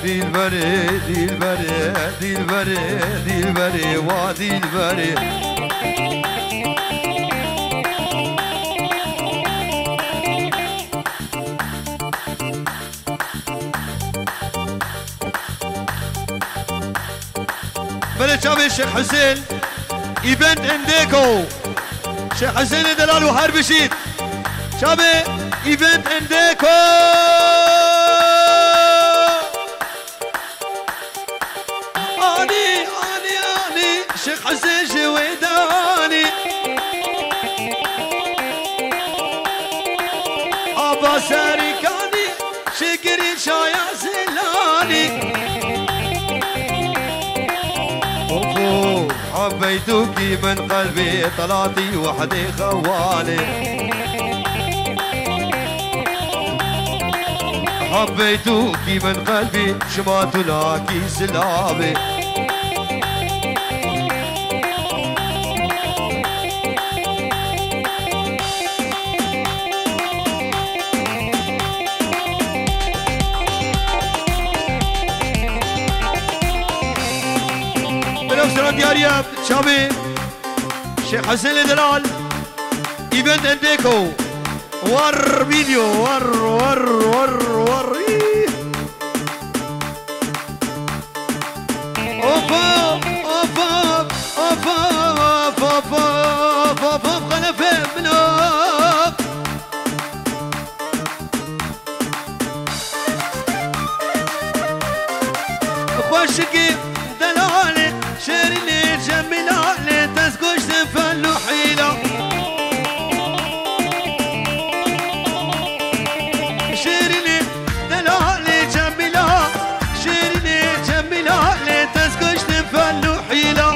Dilberê, dilberê, dilberê, dilberê, wa dilberê. Belê çavê Şêx Husên, Event and Deco. Şêx Husênê delal û her bijît. Çavê Event and Deco. Anî, anî, anî, Şêx Husên ji wê danî. Aba Serîkanî, şikirî çaya zilanî. Oho, hebeytûkî min qelbê telatî wehdê xewalê. Hebeytûkî min qelbî şima tu nakî silavê. Belav sera diyariya çavê Şêx Husênê Delal. Event and Deco. War video, war, war, war, war. Of, of, of, xelefê min o. Xweşikê Nuhîla. Şêrînê delalê Cemîla, şêrînê Cemîla, lê te ez kuştim fel û hîla.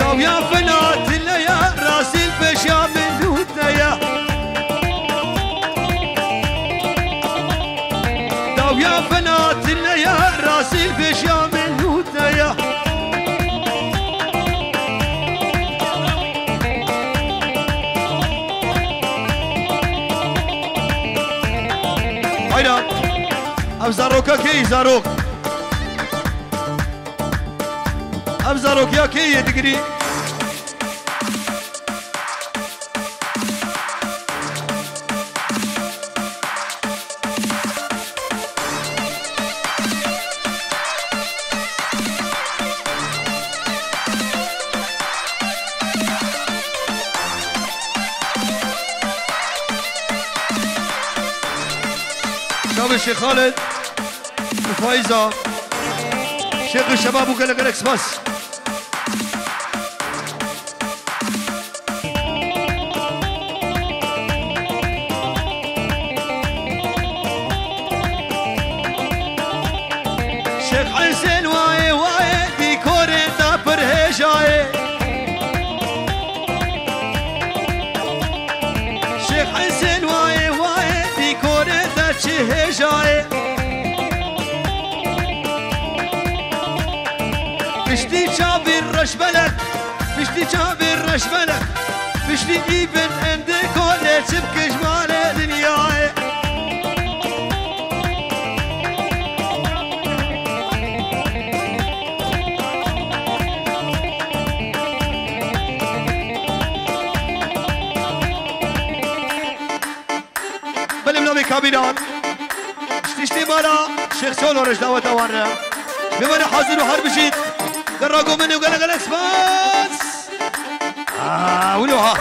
Dawiya fena tile ye, rastî li pêşiya min nû te ye. Dawiya fena tile ye, rastî li pêşiya min nû te ye. Hayran. Ev zaroka kê yî zarok? Ev zarokiya kê yê digirî? Şabê Şêx Xalid û Faiza. Şêx û şebab û gelek gelek spas. Şêx Husên wayê wayê dîkorê te pir hêja ye. Şêx Husên wayê wayê dîkorê te çi hêja ye. Piştî çavî reşbelek, piştî çavî reşbelek, piştî îvin endê kolê çi bikij malê dinyayê. Belê min navê Kamîran. Tiştê mala Şêx Solo Roj daweta wan re. Bimane hazir û her bijît. Gera gomenê û gelek gelek spas. Aa, wilo ha.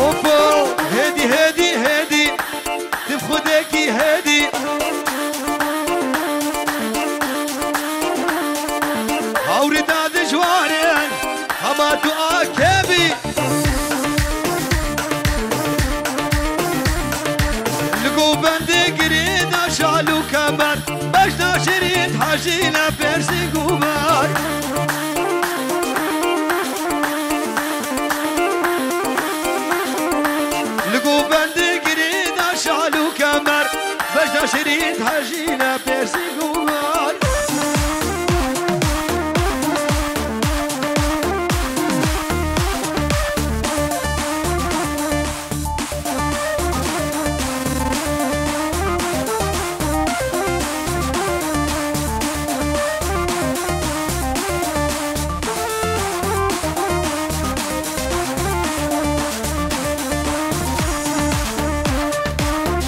Ofo, hêdî, hêdî, hêdî, tu bi xwedekî hêdî. Hawrî da dijwarin, hema tu akebî. Li govendê girê da şal û kemer, beşna şirîn hejî ne pêrsî guber. Li govendê girê da şal û kemer, beşna şirîn hejî ne pêrsî guber.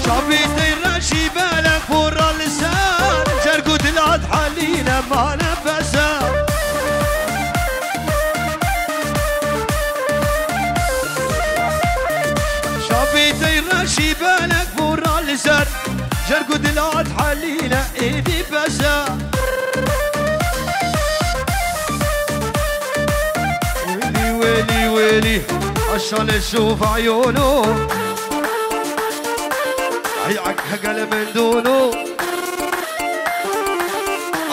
Şabî tey reşî belek bora li ser, cerg û dilat helîne mane pese. Şabî tey reşî belek bora li ser, cerg û dilat helîne êdî pese. Wêlî, wêlî, wêlî, aşale şûf eyûnû. Ay, ak hegel min dûnû.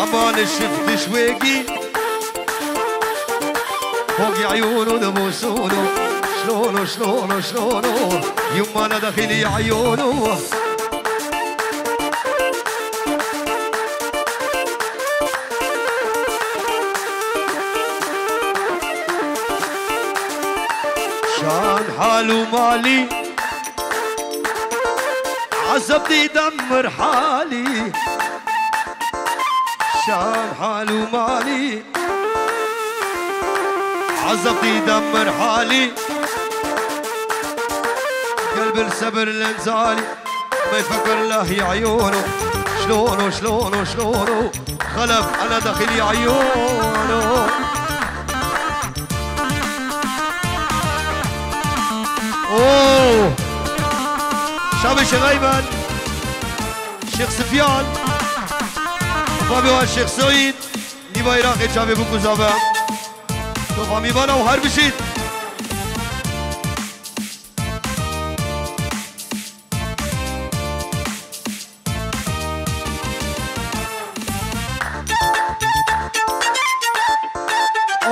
Aman şif dişwêgî. Fogî eyûnû de bûsûnû. Şlûnû, şlûnû, şlûnû. Yumma ne dexîlî eyûnû. Şan hal û malî, ezeb dîdem mir halî. Şan hal û malî, ezeb dîdem mir halî. Gel bil sebir lenzalî. Meyfekir lahî eyûnû. شلونو، شلونو، شلونو؟ خلف على داخلي عيونو. اوه. شابي شيخ ايمن، شيخ سفيان، بابي والشيخ سعيد، نيفا عراقي شابي بوكو زافا. تو فامي بانا وهر بشيت.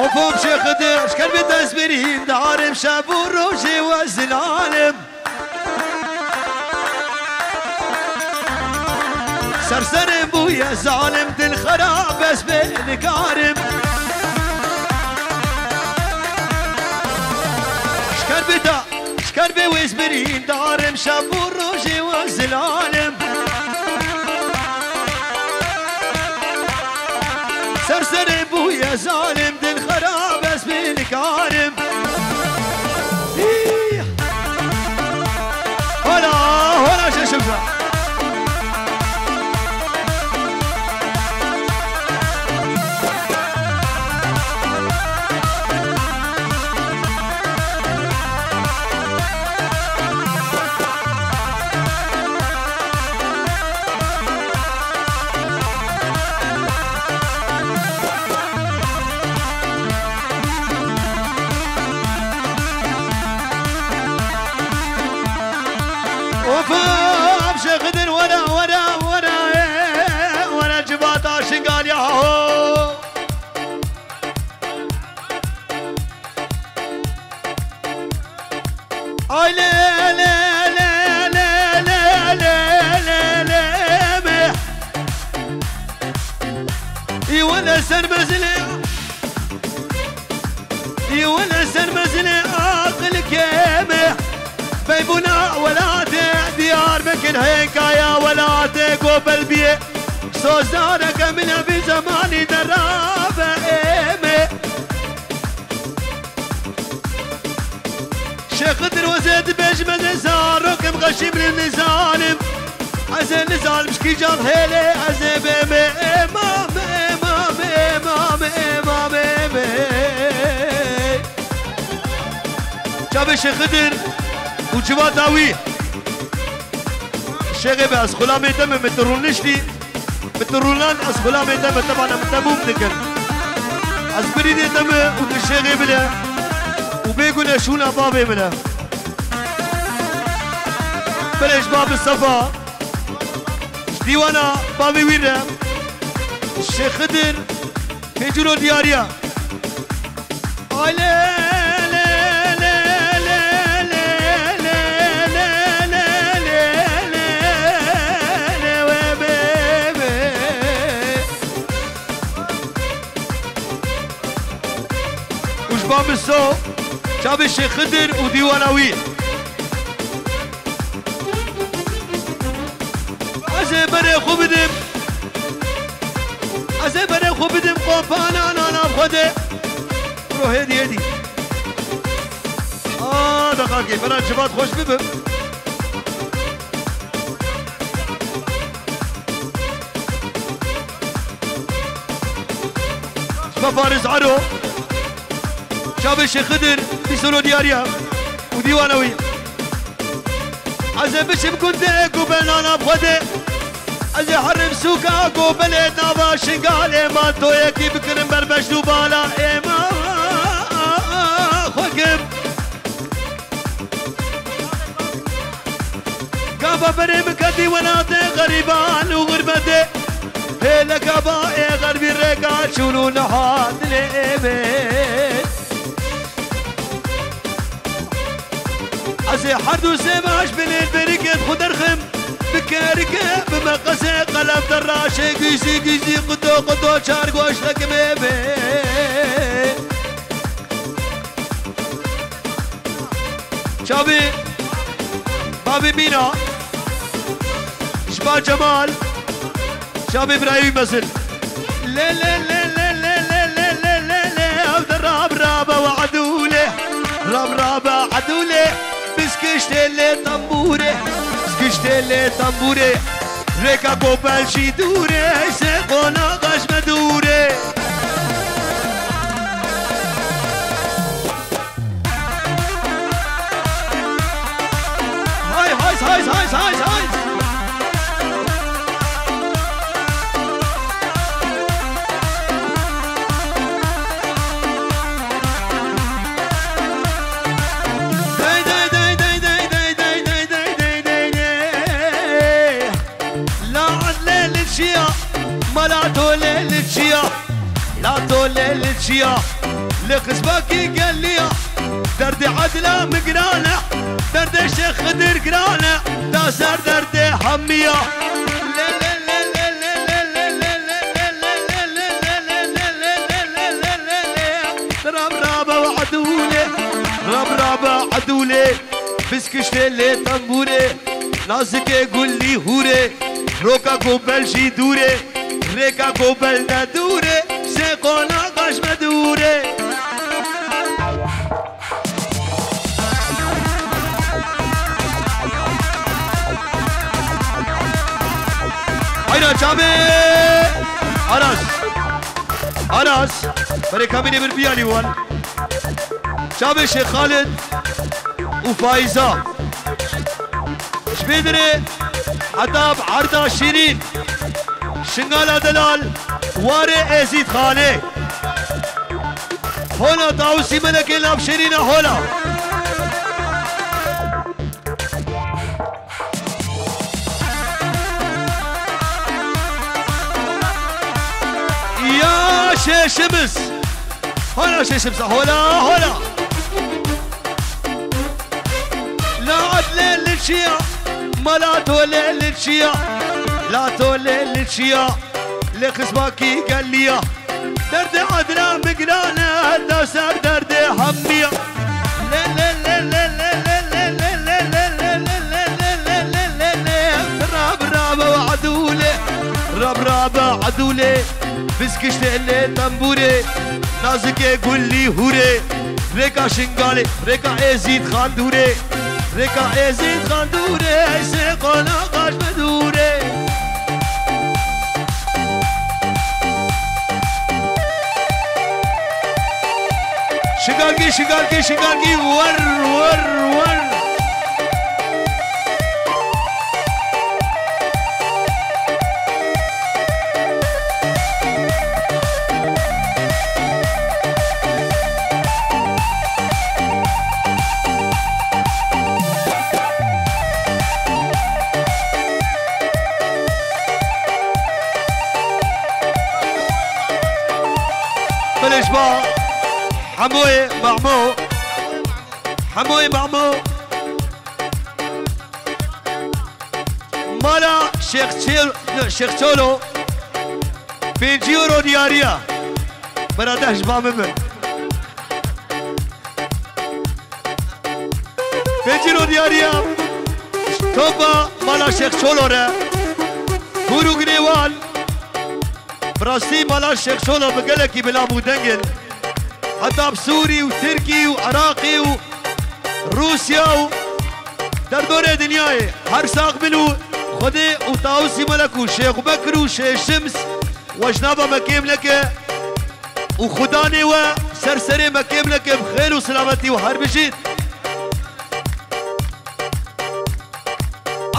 Of of Şêxdir, eşker bi dest birîn darim şev û rojê we zilalim. Serserim bûye zalim, dil xerab ez bê nikarim. Eşker bi da Şker bê wêz birîndarim, şev û rojê we zilalim. Serserê bûye zalim, dil xerab ez bê nikarim. Hî! Hola, hola şeşim. Of, of, Şêxdir, were, were, were, were, civata Şingalya ho. Ay le, le, le, me. Î wele ser mezilê, î wele ser mezilê aqil kêm e. Beybûna welatê Diyarbekir hêkaya welatê Gobel biyê. Sozdareke min e vî zemanî de rabe ême. Şêxdir wezê dibêjime de zarokim xeşîm li nizanim. Ez ê nizanim ji kîjan hêlê ez ê bême. Êmam, êmam, êmam, êmam, êmê. Çavê Şêxidir û civata wî. Şêxê be, ez xulamê te me, me tu rûniştî. Me tu rûnan, ez xulamê te me, te bana me te bûm dikin. Ez birînê te me û tu şêxê bile. Û bêgune şûna bavê min e. Belê ji babi Sefa, ji dîwana bavê wî re, Şêxidir, Pêncûro diyariya. Ay le, le, le, we be, be. Û ji Bamiso, çavê Şêxidir û dîwana wî. Ez ê berê xwe bidim. Ez ê berê xwe bidim qopana nana Xwedê. Bro hêdî hêdî. A, deqakê, bera civat xweş bibim. Ji me Faris Ero. Çavê Şêxidir, Pîsolo diyariya û dîwana wî. Ez ê biçim gundê ku belnana bi Xwedê. Ez ê herim sûka ku belê nava Şingalê mantoyekî bikirim ber beşt û bala êma xwe kim. Gava berê min ketî welatê xerîban û xurbetê. Hêleka ba ê xerbî rêka çûn û niha dilê ê min. Ez ê her du sê baş binên berîkên xwe derxim. Bi kerike, bi meqesê, qelem teraşê, gîzî gîzî, quto quto, çar goş xekim ê min. Çavê bavê Mîna, ji ba Cemal, çavê birayê wî mezin. Le, le, le, ev de rab, rabe we edûlê, rab, rabe edûlê, bizgiştê lê tembûrê, bizgiştê lê tembûrê. Rêka Gobel jî dûr e, sê qonaxa ji me dûr e. Hay, hay, hay, hay, hay, hay. Dey, dey, dey, dey. La Edlê li çiya, mala Tolê li çiya, la Tolê li çiya, li xizbakî geliya. Derdê Edla min giran e, derdê Şêx Xidir giran e, ta ser derdê hemiya. Rab rabe û edûlê, rab rabe edûlê. Biskiştê lê tembûrê, nazikê gulî hûrê, roka Gobel jî dûrê, rêka Gobel ne dûrê, sê qonaxa ji me dûrê. Hayra çavê! Aras! Aras! Berê kamînê bir biyalî wan. Çavê Şêx Xalid û Faiza. Ji vê dirê heta bi erda şîrîn, Şingala delal, warê Êzîdxanê. Hola Tawusî Melekê nav şêrîna hola. Ya şeşimiz. Hola şeşimiz. Hola, hola. La Edlê li çiya, mala Tolê li çiya, la Tolê li çiya, li xizbakî geliya. Derdê Edla min giran e, da ser derdê hemiya. Rab rabe edûlê, rab rabe edûlê, biskiştê lê tembûrê, nazikê gulî hûrê, rêka Şingalê, rêka Êzîdxan dûrê, rêka Êzîdxan dûrê, sê qonaxa ji me dûrê. Şingalkî, Şingalkî, Şingalkî, wer, wer, wer. Belê ji ba Hemoyê Mamo. Hemoyê Mamo. Mala Şêx Çêl-, Şêx Çolo. Pêncî euro diyariya. Beradeh ji ba min bin. Pêncî euro diyariya. Topa mala Şêx Çolo re. Hûr û ginê wan. Bi rastî mala Şêx Çolo bi gelekî bila bû deng in. Heta bi Sûrî û Tirkî û Iraqî û Rûsya û derdorê dinyayê her sax bin û Xwedê û Tawusî Melek û Şêx Bekir û Şêx Şims we ji nava me kêm neke û xudanê we ser serê me kêm neke bi xêr û silametî û her bijîn.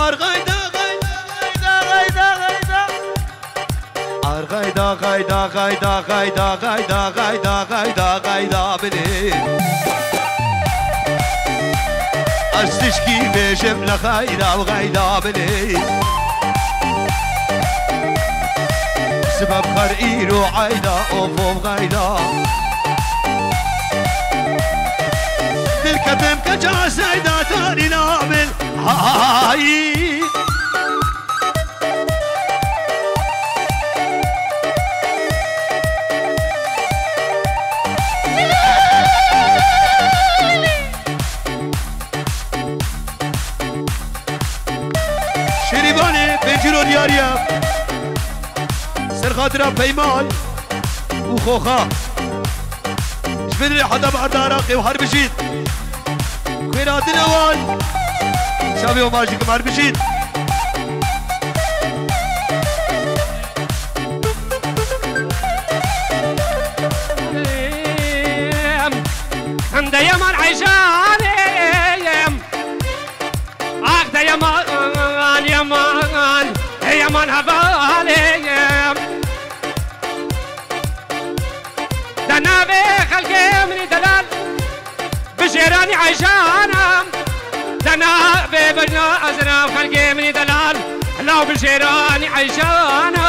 Ar gayda, gayda, gayda, gayda, gayda. Ar gayda, gayda, gayda, gayda, gayda, gayda, gayda, gayda bilê. Ez tişkî bêjim li gayda, gayda bilê. Sibeb xer îro ayda, of, of, gayda. Dil ketim keça seyda tarî namil. Hay. Şêrîvanê pêncîro diyariya. Ser xatira Peyman û Xoxa. Ji vê dirê heta bi erda Iraqê û her bijîn. Xêr hatine wan. Çavê wan baş dikim, her bijîn. Te Yeman Eyşanê, ax te Yeman, Yeman, Yeman hevalê. Te navê xelkê min î delal, bi jêranî Eyşana. Te navê bejna ez nav xelkê min î delal, law bi jêranî Eyşana.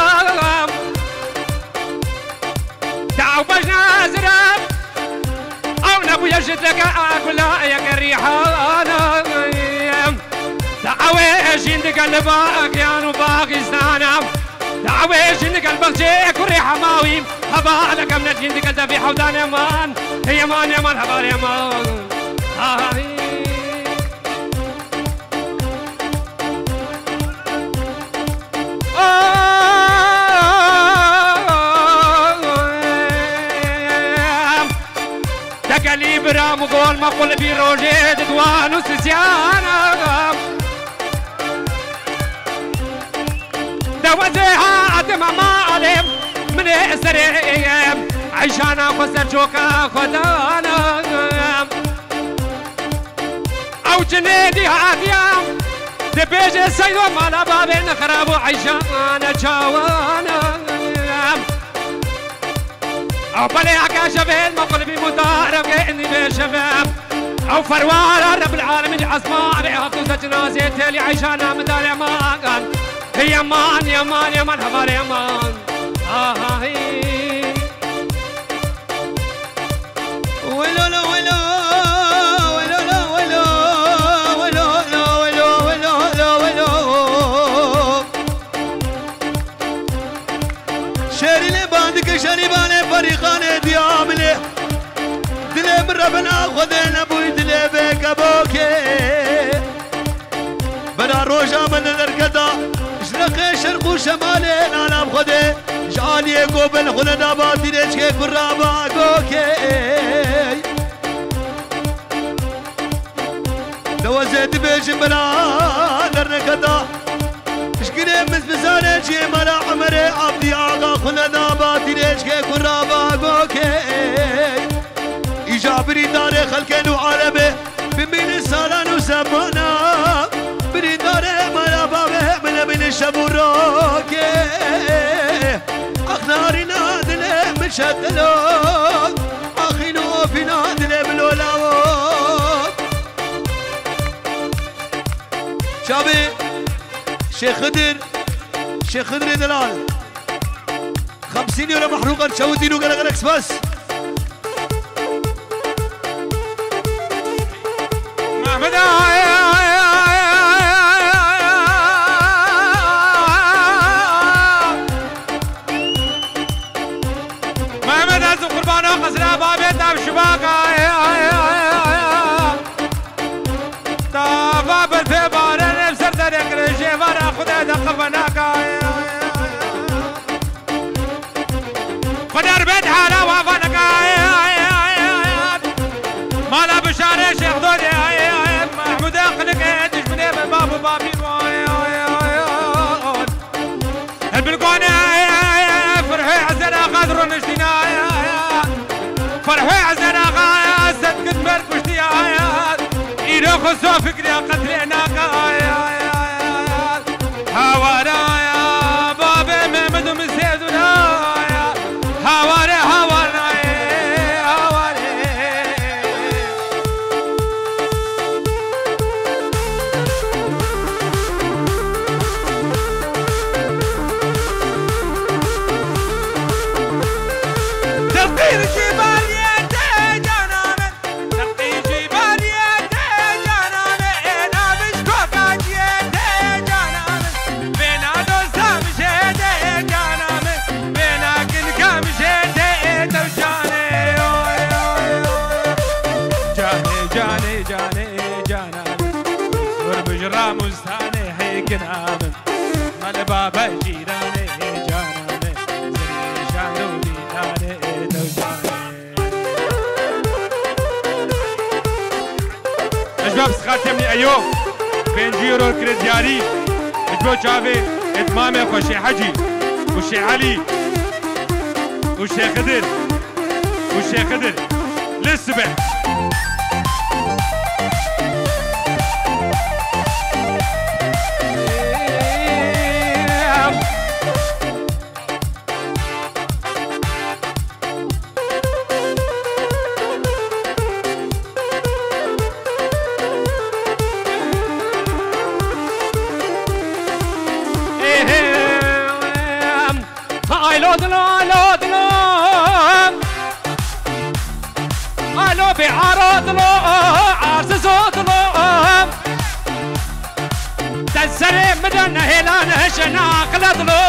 Te ew bejna ez nav Ew nebûye ji dike a gula yeke rîhana. Da ew ê jîn dike li bagiyan û baxîstana. Da ew ê jîn dike li baxçê kurê hemawî. Hevaleke min e jîn dike devî hewdane man. Yeman, Yeman, hevalê man. Ay. Tekelî biram û gol me qulbî rojê di duan û sisyan. Dewezê hatim malê min ê serê Eyşana xwe ser çoka xwe dana. Ew cinê dî hatiye, dibêje Seydo mala bavê nexirab û Eyşan çawan. Ew belê heke şevê me qulbî mudareke înî bê şeve. Ew ferwara Rebbil Alemîn esmanê heft û sed cinazê têlî Eyşana min dane man. Yeman, Yeman, Yeman, hevalê Yeman. Ahî. Welo lo welo, welo lo welo, welo lo welo, welo lo welo, welo. Şêrînê bandike şerîbanê perîxanê diya min ê. Dilê min rebina Xwedê nebûy dilê bê kebokê. Bera roja min li derketa, ji reqê şerq û şemalê nana bi Xwedê, ji aliyê ku bin xwe neda ba tîrêçkê ku raba gokê. Dewezê dibêjin bera derneketa, ji girê mizmizanê cî mala Emerê Abdî Axa xwe neda ba tîrêçkê ku raba gokê. Îja birîndarê xelkên û alemê, bimînin salan û zemana. Birîndarê mala bavê min e, bînin şev û rokê. Ax narîna dilê min şetilok, axîn û ofîna dilê min lolawok. Çavê Şêx Xidir, Şêx Xidirê delal. Xemsîn euro mehrûqan çewitîn û gelek gelek spas. Mehmet ağa. Mehmet ez qurbana qesra babê tav şibaka. Tava berfê barê ev ser derê kirê jêvara Xwedê de qevenaka. Xwedê rbet hala wavanaka. Mala bişarê Şêx Dodê. Mehmûdê qilikê dijminê bi bab û babî. Bilgone Ferhê Ezer Axa di roniştîna. Ferhê Ezer Axa sedkit ber kuştiya. Îro xwe so fikriya qetlê naka. Hawara babê Mehmed û min sêduna. Haware, haware, haware. Daqî ji bariyê te cana min. Daqî ji bariyê te cana min. Êna bijkoka ciyê te cana min. Bêna dostam jê de cana min. Bêna kinkam jê de tewşanê. Oy, oy, oy. Canê, canê, canê, cana min. Wur bijra mustanê hêkina min. Mel babe cîranê cana min. Zirê şan û dîdarê tewşanê. Ji bo psixatê min eyo pêncî euro kire diyarî. Ji bo çavê îtmamê xwe Şêh Hecî û Şêh Elî û Şêx Xidir û Şêx Xidir. Li sibe. Alo dilo, alo dilo. Alo bê aro dilo, arzizo dilo. Te serê min de nehêla nehişe naqile dilo.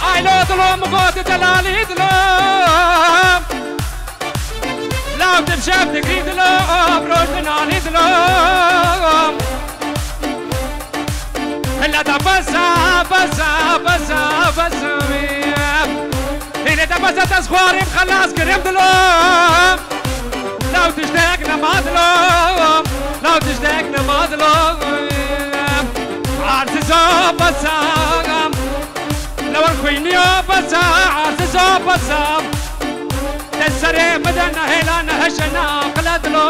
Aylo dilo min got delalî dilo. Law dimşev digî dilo, roj dinalî dilo. Hela da beza, beza, beza, beza. Hêlê de beza dest xwarîm xelas kirim dilo. Law tiştek nema dilo. Law tiştek nema dilo. Arzizo beza. Lewar xwîniyo beza, arzizo beza. Te serê min de nehêla nehişe naqile dilo.